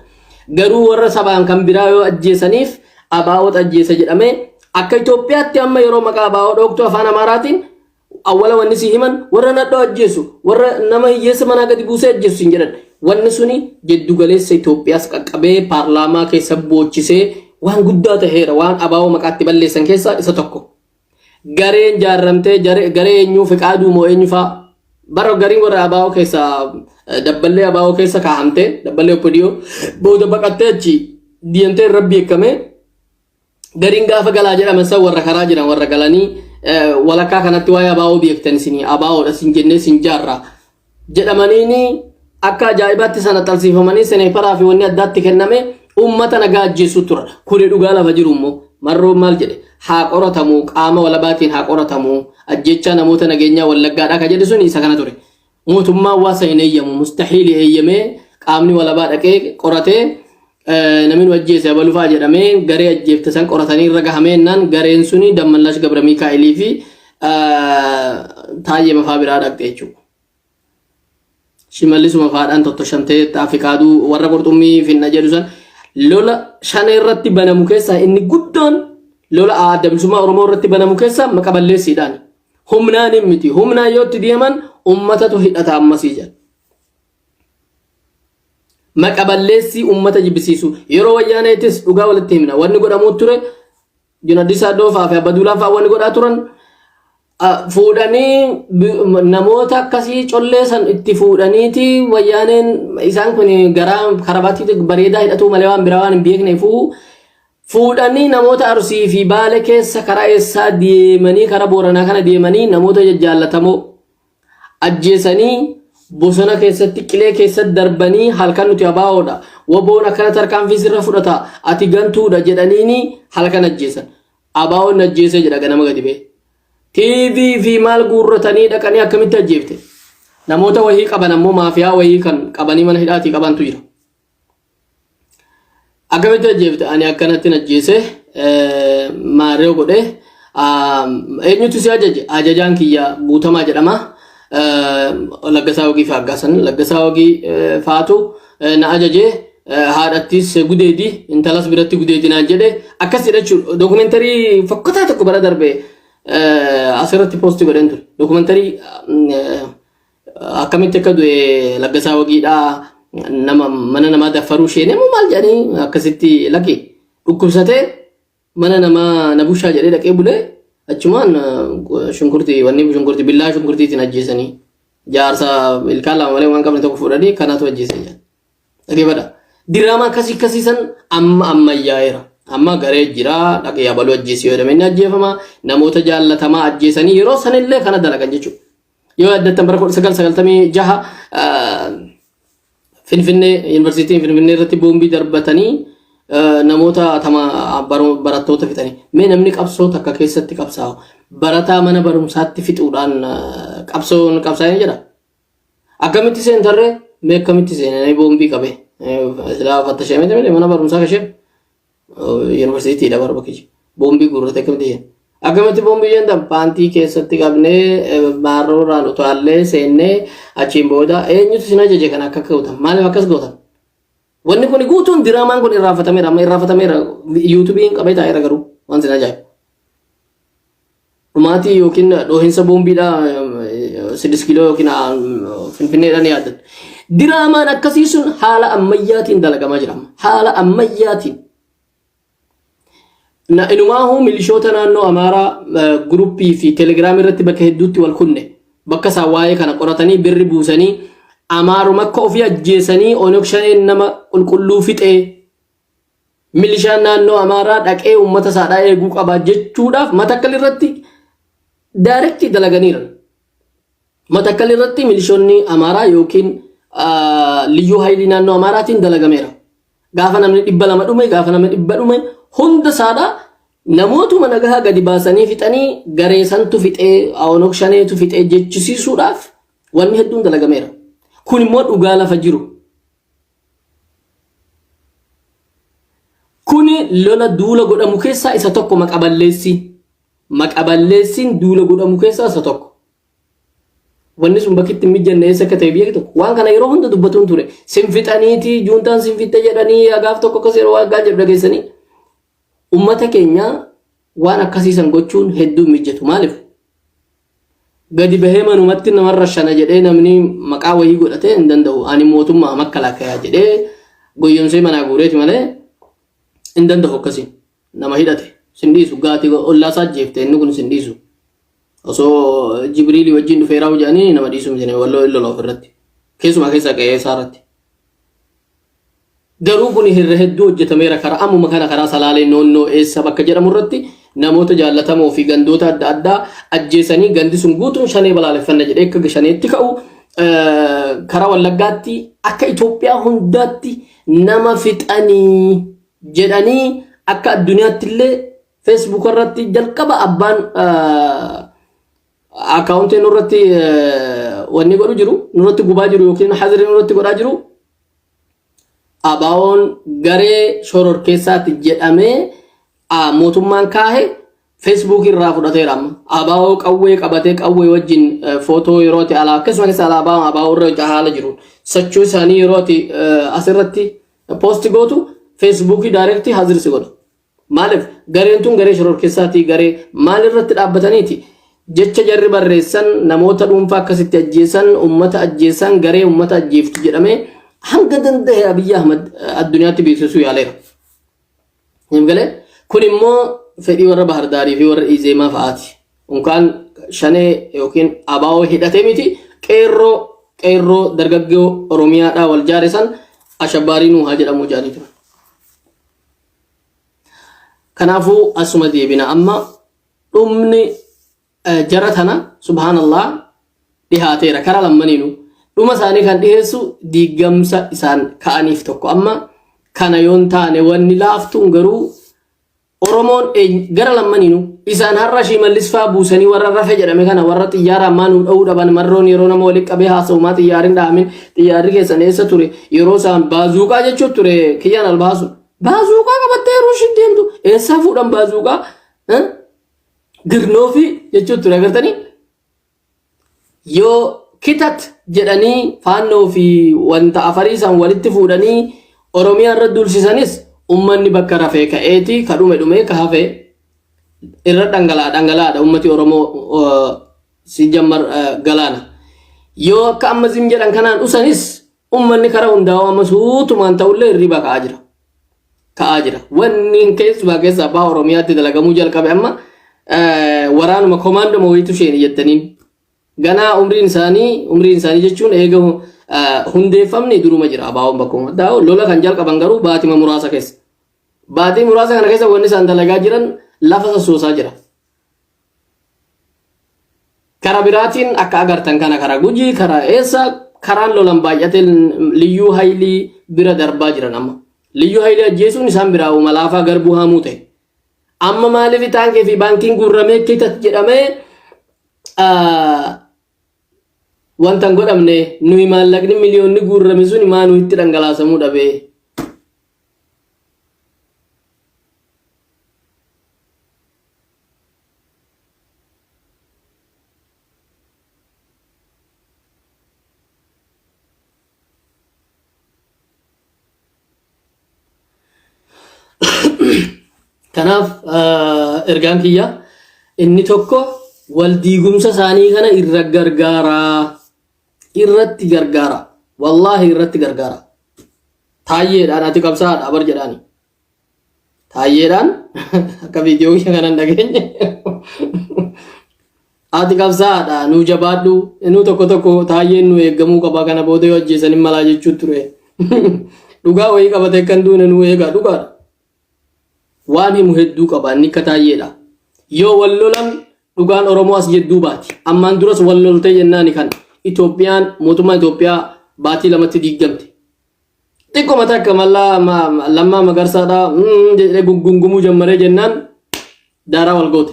Garuu warra sabaan kan biraa yoo ajjeesaniif ABOtu ajjeese jedhamee akka Itoophiyaatti amma yeroo maqaa ABO dhooktu afaan Amaaraatiin awwala wanni si himan warra nadhoo ajjeesu warra nama hiyyeessa manaa gadi buusee ajjeesu siin jedhan. Wanni suni jiddu galeessa Itoophiyaas qaqqabee paarlaamaa keessa boochisee waan guddaa taheera waan ABO maqaatti balleessan keessaa isa tokko. Gareen jaarramtee garee eenyuu fiqaaduu moo eenyu faa bara gariin warra ABO keessa dabballee ABO keessa kaa'amtee dabballee OPDO booda baqattee achi deemtee irra beekamee gariin gaafa galaa jedhaman san warra karaa jiran warra galanii walakkaa kanatti waa'ee ABO beektan isinii ABOdha sin jennee sin jaarra jedhamaniini akka ajaa'ibaatti sana xalsiifamanii seneeparaa fi wanni addaatti kenname uummata nagaa ajjeesuu tura. Kuni dhugaa lafa jiru immoo marroon maal jedhe haa qoratamu qaama walabaatiin haa qoratamu ajjechaa namoota nageenyaa wallaggaadhaa ka jedhe sun isa kana ture. Mootummaan waa san hin eeyyamu mustahiili eeyyamee qaamni walabaa dhaqee qoratee namni nu ajjeese abalufaa jedhamee garee ajjeefte san qoratanii irra gahameennaan gareen suni Dammallaash Gabra Miikaa'elii fi Taayyee Mafaa biraa dhaqxe jechuudha. Shimallisuma faadhaan tottoshamtee Fiqaaduu warra qurxummii finna jedhu san lola shanee irratti banamu keessaa inni guddaan lola adda bilisummaa Oromoo irratti banamu keessaa maqa balleessiidhaan. Humnaan hin miti. Humnaan yoo itti deeman ummatatu hidhata ammasii jedha. Maqaballeessii uummata jibbisiisu. Yeroo Wayyaaneetis dhugaa walitti himna. Wanni godhamuu ture Junaddisaa Doofaa fi Abbaduulaa fa'aa wanni godhaa turan fuudhanii namoota akkasii collee san itti fuudhaniiti. Wayyaaneen isaan kun garaa karabaatti bareedaa hidhatuu malee waan biraa waan hin beekneefuu, fuudhanii namoota Arsii fi Baale keessa karaa eessaa deemanii, karaa Booranaa kana deemanii, namoota jajjaallatamoo ajjeesanii, bosona keessatti, qilee keessatti darbanii, halkan nuti ABOdha, WBOn akkana tarkaanfii sirra fudhata, ati gantuudha jedhaniini halkan ajjeesan. ABOn ajjeese jedha ganama gadi ba'e. TV fi maal guurratanii dhaqanii akkamitti ajjeefte? Namoota wayii qaban ammoo, maafiyaa wayii kan qabanii mana hidhaatii qabantu jira. Akkamitti ajjeefte? Ani akkanatti ajjeese, maarree godhe. Eenyutu si ajaje? Ajajaan kiyya Guutamaa jedhama. Laggasaa Wagii Faaggaasan, Laggasaa Wagii faatu na ajaje. Haadhattis gudeedi, intalas biratti gudeedi naan jedhe, akkas jedha jechuudha. Documentary fokkataa tokko bara darbe asirratti post godheen ture. Documentary akkamitti akka du'e, Laggasaa Wagiidhaa nama mana namaa daffaruu isheen immoo maal jedhanii akkasitti lakki dhukkubsatee mana namaa na bushaa jedhee dhaqee bulee, achumaan shunkurtii, wanni shunkurtii, billaa shunkurtiitiin ajjeesanii, jaarsa ilkaan lama malee waan qabne tokko fuudhanii kanatu ajjeesan jedhan. Dhaggeeffadha. Diraamaa akkasii akkasii san amma ammayyaa'eera. Amma garee jira, dhaqee abaluu ajjeesii yoo jedhame inni ajjeefama. Namoota jaallatamaa ajjeesanii yeroo sanillee kana dalagan jechuudha. Yoo yaadattan, bara 1996 Finfinnee, yuunivarsiitiin Finfinnee irratti boombii darbatanii namoota barattoota fixanii. Mee namni qabsoo takka keessatti qabsaa'u barataa mana barumsaatti fixuudhaan qabsoon qabsaa'ee jira. Akkamitti seentarree? Mee akkamitti seenanii boombii qabe? Silaa fattashamee miti mana barumsaa kashee yuunivarsiitiidha barbakichi. Boombii guurratee akkamitti seena? Akkamitti boombii jentan? Paantii keessatti qabnee, maarroorraan utaallee seennee, achiin booda eenyutu sin ajaje kana akka gootan? Maaliif akkas gootan? Wanni kun guutuun, diraamaan kun irraanfatameera. Amma irraanfatameera. YouTubeiin qabee taa'eera garuu waan sin ajaa'ibu. Dhumaatii yookiin dhoohinsa boombiidha 6 kiiloo yookiin Finfinneedhaan yaadatu. Diraamaan akkasii sun haala ammayyaatiin dalagamaa jira. Haala ammayyaatiin. Inumaahuu milishoota naannoo Amaaraa groupii fi Telegramii irratti bakka hedduutti wal kunne, bakka isaan waa'ee kana qoratanii birri buusanii, Amaaruma akka ofii ajjeesanii, Onog Shaneen nama qulqulluu fixee, milishaan naannoo Amaaraa dhaqee uummata isaadhaa eeguu qaba jechuudhaaf Matakkal irratti direct dalaganiiran. Matakkal irratti milishoonni Amaaraa yookiin liyyuu haayilii naannoo Amaaraatiin dalagameera. Gaafa namni 200 dhume, gaafa namni 100 dhume, hunda isaadhaa namootuma nagahaa gadi baasanii fixanii, garee santu fixee, Onog Shaneetu fixee jechisiisuudhaaf wanni hedduun dalagameera. Kun immoo dhugaa lafa jiru. Kuni lola duula godhamu keessaa isa tokko, maqaballeessi. Maqaballeessiin duula godhamu keessaa isa tokko. Wanni sun bakki itti hin mijanne eessa akka ta'e biyya tokko. Waan kana yeroo hunda dubbatuun ture. Sinfixaniiti, juuntaan sinfixxe jedhanii gaaf tokko akkas yeroo waggaa jedhu dhageessanii. Uummata keenya waan akkasiisan gochuun hedduu hin mijatu. Maaliif? Gadi bahee manumatti namarra shana jedhee namni maqaa wayii godhatee hin danda'u. Ani mootummaa makkalaakayaa jedhee goyyomsee manaa guureeti malee hin danda'u akkasiin. Nama hidhate sin dhiisu, gaati ollaa isaa jeefte, inni kun sin dhiisu. Osoo Jibriilii wajjin dhufeeraa jedhanii nama dhiisuu miti, walloo hin lola ofirratti. Keessumaa keessaa qe'ee isaa irratti. Garuu kun hirra hedduu hojjetameera. Karaa ammuma kana karaa Salaalee Noonnoo eessa bakka jedhamu irratti namoota jaallatamoo fi gandoota adda addaa ajjeesanii, gandi sun guutuun Shanee balaaleffanna jedhee akka Shaneetti ka'u, karaa Wallaggaatti akka Itoophiyaa hundaatti nama fixanii jedhanii, akka addunyaatti illee Facebook irratti jalqaba abbaan accountii nurratti wanni godhu jiru, nurratti gubaa jiru yookiin hazirii nurratti godhaa jiru, ABOn garee shororkeessaatti jedhamee mootummaan kaahe Facebook irraa fudhateera amma. ABO qawwee qabatee, qawwee wajjin footoo yeroo ati alaa akkasuma keessa alaabaa ABO irra haala jiru sochuu isaanii yeroo ati asirratti post gootu, Facebookii direct hazir si godha. Maaliif? Gareen tun garee shororkeessaatii, garee maal irratti dhaabbataniiti? Jecha jarri barreessan, namoota dhuunfaa akkasitti ajjeesan, uummata ajjeesan, garee uummata ajjeeftu jedhamee Hanga danda'e Abiyyi Ahmad addunyaatti beeksisuu yaaleera. Hin galee kun immoo fedhii warra Bahardaarii fi warra Izeemaa fa'aati. Unkaan shanee yookiin abaa'oo hidhatee miti qeerroo qeerroo dargaggoo Oromiyaadhaa wal jaare san ashabbaarii nuu haa jedhamu jedhanii turan. Kanaafuu asuma deebina amma dhumni jara tana subhaanallah dhihaateera karaa lammaniinu dhuma isaanii kan dhiheessu diigamsa isaan ka'aniif tokko amma kana yoon taane wanni laaftuun garuu Oromoon gara lammaniinu isaan har'a Shimallis faa buusanii warra rafe jedhame kana warra xiyyaara ammaa nuu dha'uu dhaban marroon yeroo nama walitti qabee haasa'u maa xiyyaarri hin dhahamin xiyyaarri keessan eessa ture yeroo isaan baazuuqaa jechuun ture kiyyaan albaasu baazuuqaa qabattee yeroo ishiin deemtu eessaa fuudhan baazuuqaa girnoofi jechuun ture agartanii yoo kitat jedhanii faannoo fi wanta afarii san walitti fuudhanii Oromiyaa irra duulsisanis ummanni bakka rafee ka'eeti ka dhume dhumee ka hafe irra dhangala'a dhangala'aadha ummati Oromoo si jammar galaana. Yoo akka amma zim jedhan kanaan dhusanis ummanni kara hundaa'u amma suutumaan ta'ullee hirriba ka'aa jira. Ka'aa jira. Wanni keessumaa keessaa baha Oromiyaatti dalagamuu jalqabe amma waraanuma komaandoma wayiitu sheeni jettaniin. Ganaa umriin isaanii umriin isaanii jechuun eega hundeeffamni duruma jira abaawoon bakkuma addaa lola kan jalqaban garuu baatima muraasa keessa. Baatii muraasa kana keessa wanni isaan dalagaa jiran lafa sassoosaa jira. Kara biraatiin akka agartan kana kara Gujii kara eessa karaan lolan baay'atee liyyuu haylii bira darbaa jiran amma. Liyyuu haylii ajjeesuun isaan biraa uuma laafaa garbuu haamuu ta'e. Amma maaliif taankii fi baankiin guurramee kitat jedhamee wanta hin godhamne nuyi maallaqni miliyoonni guurrame suni maa nuyitti dhangalaasamuu dhabee. Kanaaf ergaan kiyya inni tokko wal diigumsa isaanii kana irra gargaaraa. Irratti gargaara. Wallaahi irratti gargaara. Taayyeedhaan ati qabsaadha bar jedhaani. Taayyeedhaan akka viidiyoo kiyya kanan dhageenye. Ati qabsaadha nuu jabaadhu nuu tokko tokko taayyeen nu eeggamuu qaba kana booda yoo ajjeesan hin malaa jechuu ture. Dhugaa wayii qabatee kan duune nu eegaa dhugaadha. Waan himu hedduu qaba inni akka taayyeedha. Yoo wal lolan dhugaan Oromoo as jedduu baati. Ammaan duras wal loltee jennaani kan Itoophiyaan mootummaan Itoophiyaa baatii lamatti diigamte. Xiqqoma takka mallaa lammaa magarsaadha jedhee gungumuu jammaree jennaan daaraa wal goote.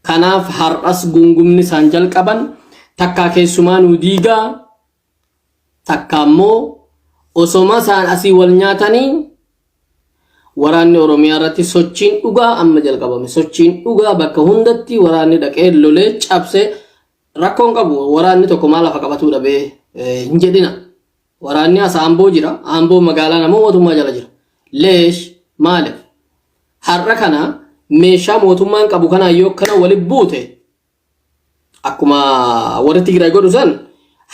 Kanaaf har'as gungumni isaan jalqaban takkaa keessumaa nuu diigaa takka immoo osoma isaan asii wal nyaatanii waraanni Oromiyaa irratti sochiin dhugaa amma jalqabame. Sochiin dhugaa bakka hundatti waraanni dhaqee lolee cabsee Rakkoon qabu waraanni tokko maal lafa qabatuu dhabee hin jedhina. Waraanni as Amboo jira. Amboo magaalaan ammoo mootummaa jala jira. Leesh maaliif? Har'a kana meeshaa mootummaan qabu kanaan yoo kana walitti buute akkuma warri Tigraay godhu san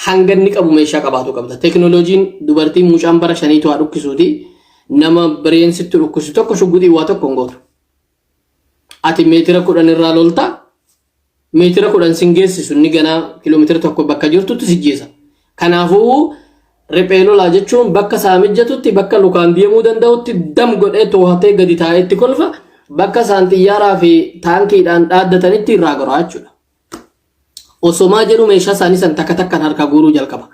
hanga inni qabu meeshaa qabaatu qabda. Teekinooloojiin dubartiin mucaan bara shaniitu haa dhukkisuuti. Nama bireensitti dhukkisu tokko shugguxii waa tokko hin gootu. Ati meetira 10 irraa lolta meetira 10 sin geessisu inni ganaa kiiloomeetira 1 bakka jirtutti si jeesa. Kanaafuu riphee lolaa jechuun bakka isaa mijatutti bakka lukaan deemuu danda'utti dam godhee toohatee gadi taa'ee itti kolfa bakka isaan xiyyaaraa fi taankiidhaan dhaaddatanitti irraa goraa jechuudha. Osomaa jedhu meeshaa isaanii san takka takkaan harkaa guuruu jalqaba.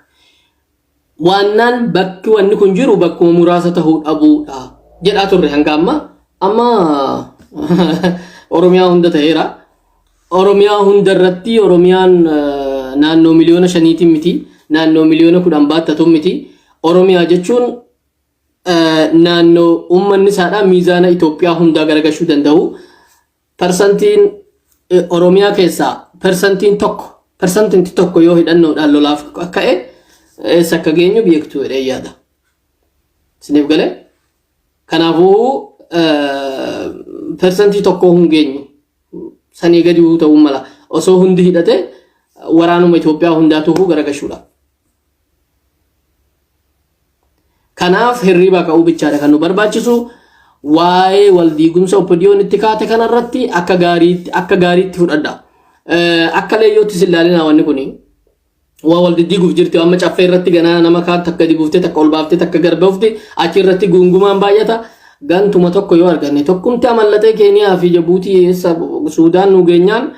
Waannaan bakki wanni kun jiru bakkuma muraasa ta'uu dhabuudha jedhaa turre hanga amma. Amma Oromiyaa hunda ta'eera. Oromiyaa hunda irratti Oromiyaan naannoo miliyoona 5tiin miti naannoo miliyoona 10 baattatuun miti. Oromiyaa jechuun naannoo uummanni isaadhaa miizaana Itoophiyaa hundaa garagashuu danda'u. Parsantiin Oromiyaa keessaa persantiin tokko persantiin tokko yoo hidhannoodhaan lolaaf ka'e eessa akka geenyu beektu jedhee yaada. Isiniif galee? Kanaafuu persantii tokko hin geenyu. Sanii gadi ta'uu mala. Osoo hundi hidhate waraanuma Itoophiyaa hundaatu garagashuudha. Kanaaf hirriibaa ka'uu bichaadha kan nu barbaachisu. Waa'ee wal diigumsa OPDOn itti kaate kanarratti akka gaariitti akka gaariitti fudhadha. Akka leeyyootti sin laalinaa wanni kuni. Waa wal diddiiguuf jirti amma caffee irratti ganaa nama kaan takka gadi buuftee takka ol baaftee takka garboofte achi irratti guungumaan baay'ata. Gantuma tokko yoo arganne tokkumti amallatee Keeniyaa fi Jabuutii eessa Suudaan nu geenyaan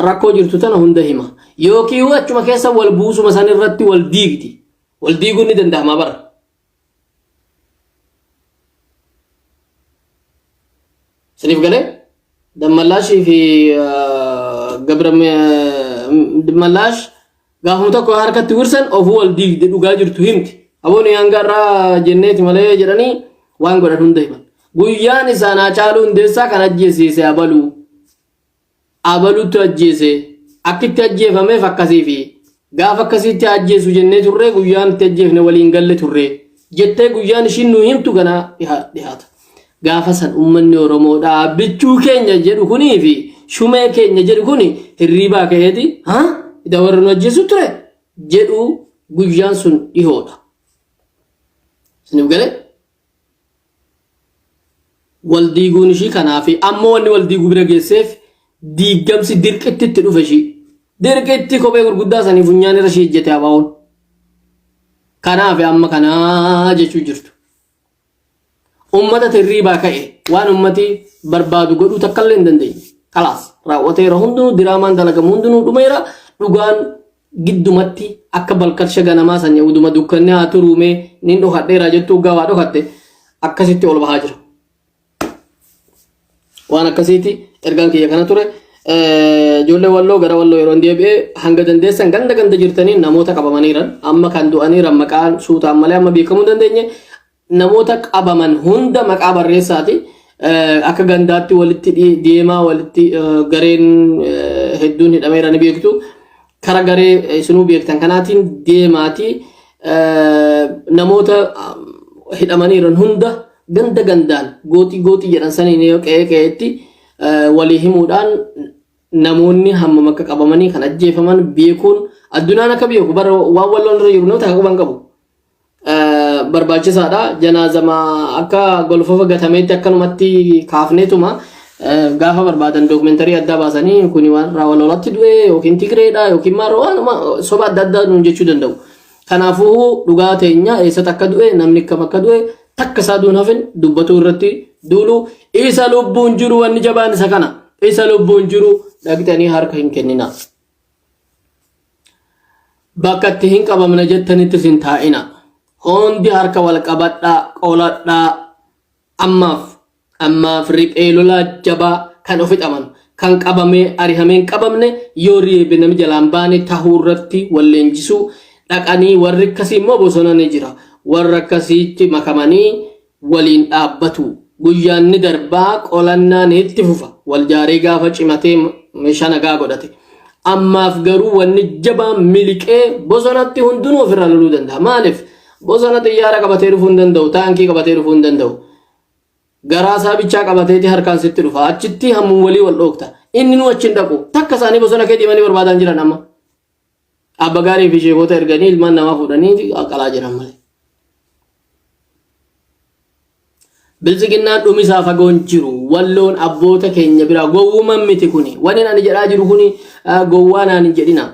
rakkoo jirtu tana hunda hima. Yookiin achuma keessa wal buusuma san irratti wal diigdi. Wal diiguun ni danda'ama bara. Siniif galee Dammallaashii fi Gabra Dammallaash gaafuma tokko harkatti wirsan ofuu wal diigde dhugaa jirtu himti. Aboon hanga irraa jenneeti malee jedhanii waan godhan hunda himan. Guyyaan isaan Haacaaluu Hundeessaa kan ajjeesiise abaluu. Abalutu ajjeese. Akki itti ajjeefameef akkasiifi. Gaafa akkasiitti ajjeesu jennee turree guyyaan itti ajjeefne waliin galle turree. Jettee guyyaan ishiin nu himtu ganaa dhihaata. Gaafa san uummanni Oromoo dhaabbichuu keenya jedhu kunii fi shumee keenya jedhu kuni hirriibaa ka'eeti ha ida warra nu ajjeesu ture jedhu guyyaan sun dhihoodha. Isiniif galee? Wal diiguun ishii kanaafi amma wanni wal diiguu bira geesseef diiggamsi dirqitti itti dhufe ishii. Dirqitti kophee gurguddaa sanii funyaan irra ishii ejjete abaa'oon. Kanaafi amma kanaa jechuu jirtu. Ummata tirriibaa ka'e waan ummati barbaadu godhuu takkallee hin dandeenye. Kalaas raawwateera hundinuu diraamaan dalagamu hundinuu dhumeera dhugaan giddumatti akka balkalsha ganamaa sanya uduma dukkanni haa turuumee nin dhokadheera jettuu hoggaa waa dhokatte akkasitti ol bahaa jira. Waan akkasiiti ergaan kiyya kana ture. Ijoollee walloo gara walloo yeroo deebi'ee hanga dandeessan ganda ganda jirtanii namoota qabamaniiran amma kan du'aniiran maqaan suutaan malee amma beekamuu hin dandeenye namoota qabaman hunda maqaa barreessaati. Akka gandaatti walitti deemaa walitti gareen hedduun hidhameera ni beektu. Kara garee isinuu beektan kanaatiin deemaati namoota hidhamaniiran hunda ganda gandaan gooxii gooxii jedhan saniin yoo qe'ee qe'eetti walii himuudhaan namoonni hammam akka qabamanii kan ajjeefaman beekuun addunaan akka beeku bara waan walloon irra jiru nama takka quban qabu. Barbaachisaadha. Janaazama akka golfofa gatameetti akkanumatti kaafneetuma gaafa barbaadan dookumentarii addaa baasanii kuni waan raawwalolatti du'e yookiin Tigreedha yookiin maal waan soba adda addaa nuun jechuu danda'u. Kanaafuu dhugaa teenya eessatti akka du'e namni akkam akka du'e takka isaa duun hafin dubbatuu irratti duulu isa lubbuun jiru wanni jabaan isa kana isa lubbuun jiru dhaqxanii harka hin kenninaa. Bakka itti hin qabamne jettanittis hin taa'ina. Hundi harka wal qabadhaa, qoladhaa. Ammaaf ammaaf riphee lolaa jabaa kan ofitti amanu, kan qabamee arihamee hin qabamne yoo reebe namni jalaan baane tahuu irratti wal leenjisuu dhaqanii warri akkasii immoo bosona ni jira. Warra akkasiitti makamanii waliin dhaabbatu. Guyyaan ni darbaa qolannaan itti fufa. Wal jaaree gaafa cimatee meeshaa nagaa godhate. Ammaaf garuu wanni jabaan miliqee bosonatti hundinuu ofirraa loluu danda'a. Maaliif? Bosona xiyyaara qabatee dhufuu hin danda'u, taankii qabatee dhufuu hin danda'u. Garaa isaa bichaa qabateeti harkaan sitti dhufa. Achitti hammum walii wal dhookta. Inni nu achi hin dhaqu. Takka isaanii bosona kee deemanii barbaadan jiran amma. Abba gaarii fi sheekota erganii ilmaan namaa fuudhanii qalaa jiran malee. Biltsiginnaan dhumisaa fagoon jiru. Walloon abboota keenya biraa gowwuman miti kuni. Wani ani jedhaa jiru kuni gowwaa naan hin jedhina.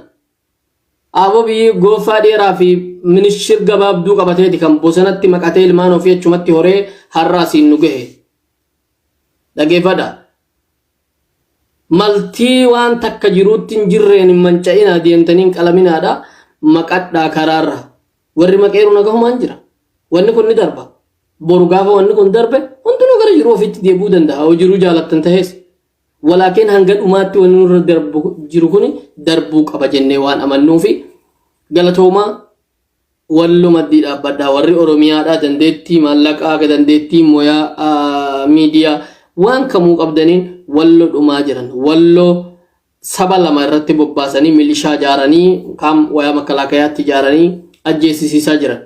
Aboo biyyi gooffaa dheeraa fi minishir gabaabduu qabateeti kan bosonatti maqatee ilmaan ofii achumatti horee har'a asiin nu gahe. Dhageeffadha. Maltii waan takka jiruutti hin jirreen hin manca'inaa deemtanii hin qalaminaadha. Maqadhaa karaarra. Warri maqeeru nagahumaan jira. Wanni kun ni darba. Boru gaafa wanni kun darbe hundinuu gara jiruu ofiitti deebi'uu danda'a. Hoo jiruu jaalattan tahees. Walaakin hanga dhumaatti wanni nurra darbu jiru kun darbuu qaba jennee waan amannuufi galatoomaa wallo maddii dhaabbadhaa warri Oromiyaadhaa dandeettii maallaqaa dandeettii moyaa miidiyaa waan kamuu qabdaniin wallo dhumaa jiran walloo saba lama irratti bobbaasanii milishaa ijaaranii kaan wayaa makkalaakayaatti ijaaranii ajjeesisiisaa jiran.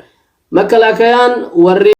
Makkalaakayaan warri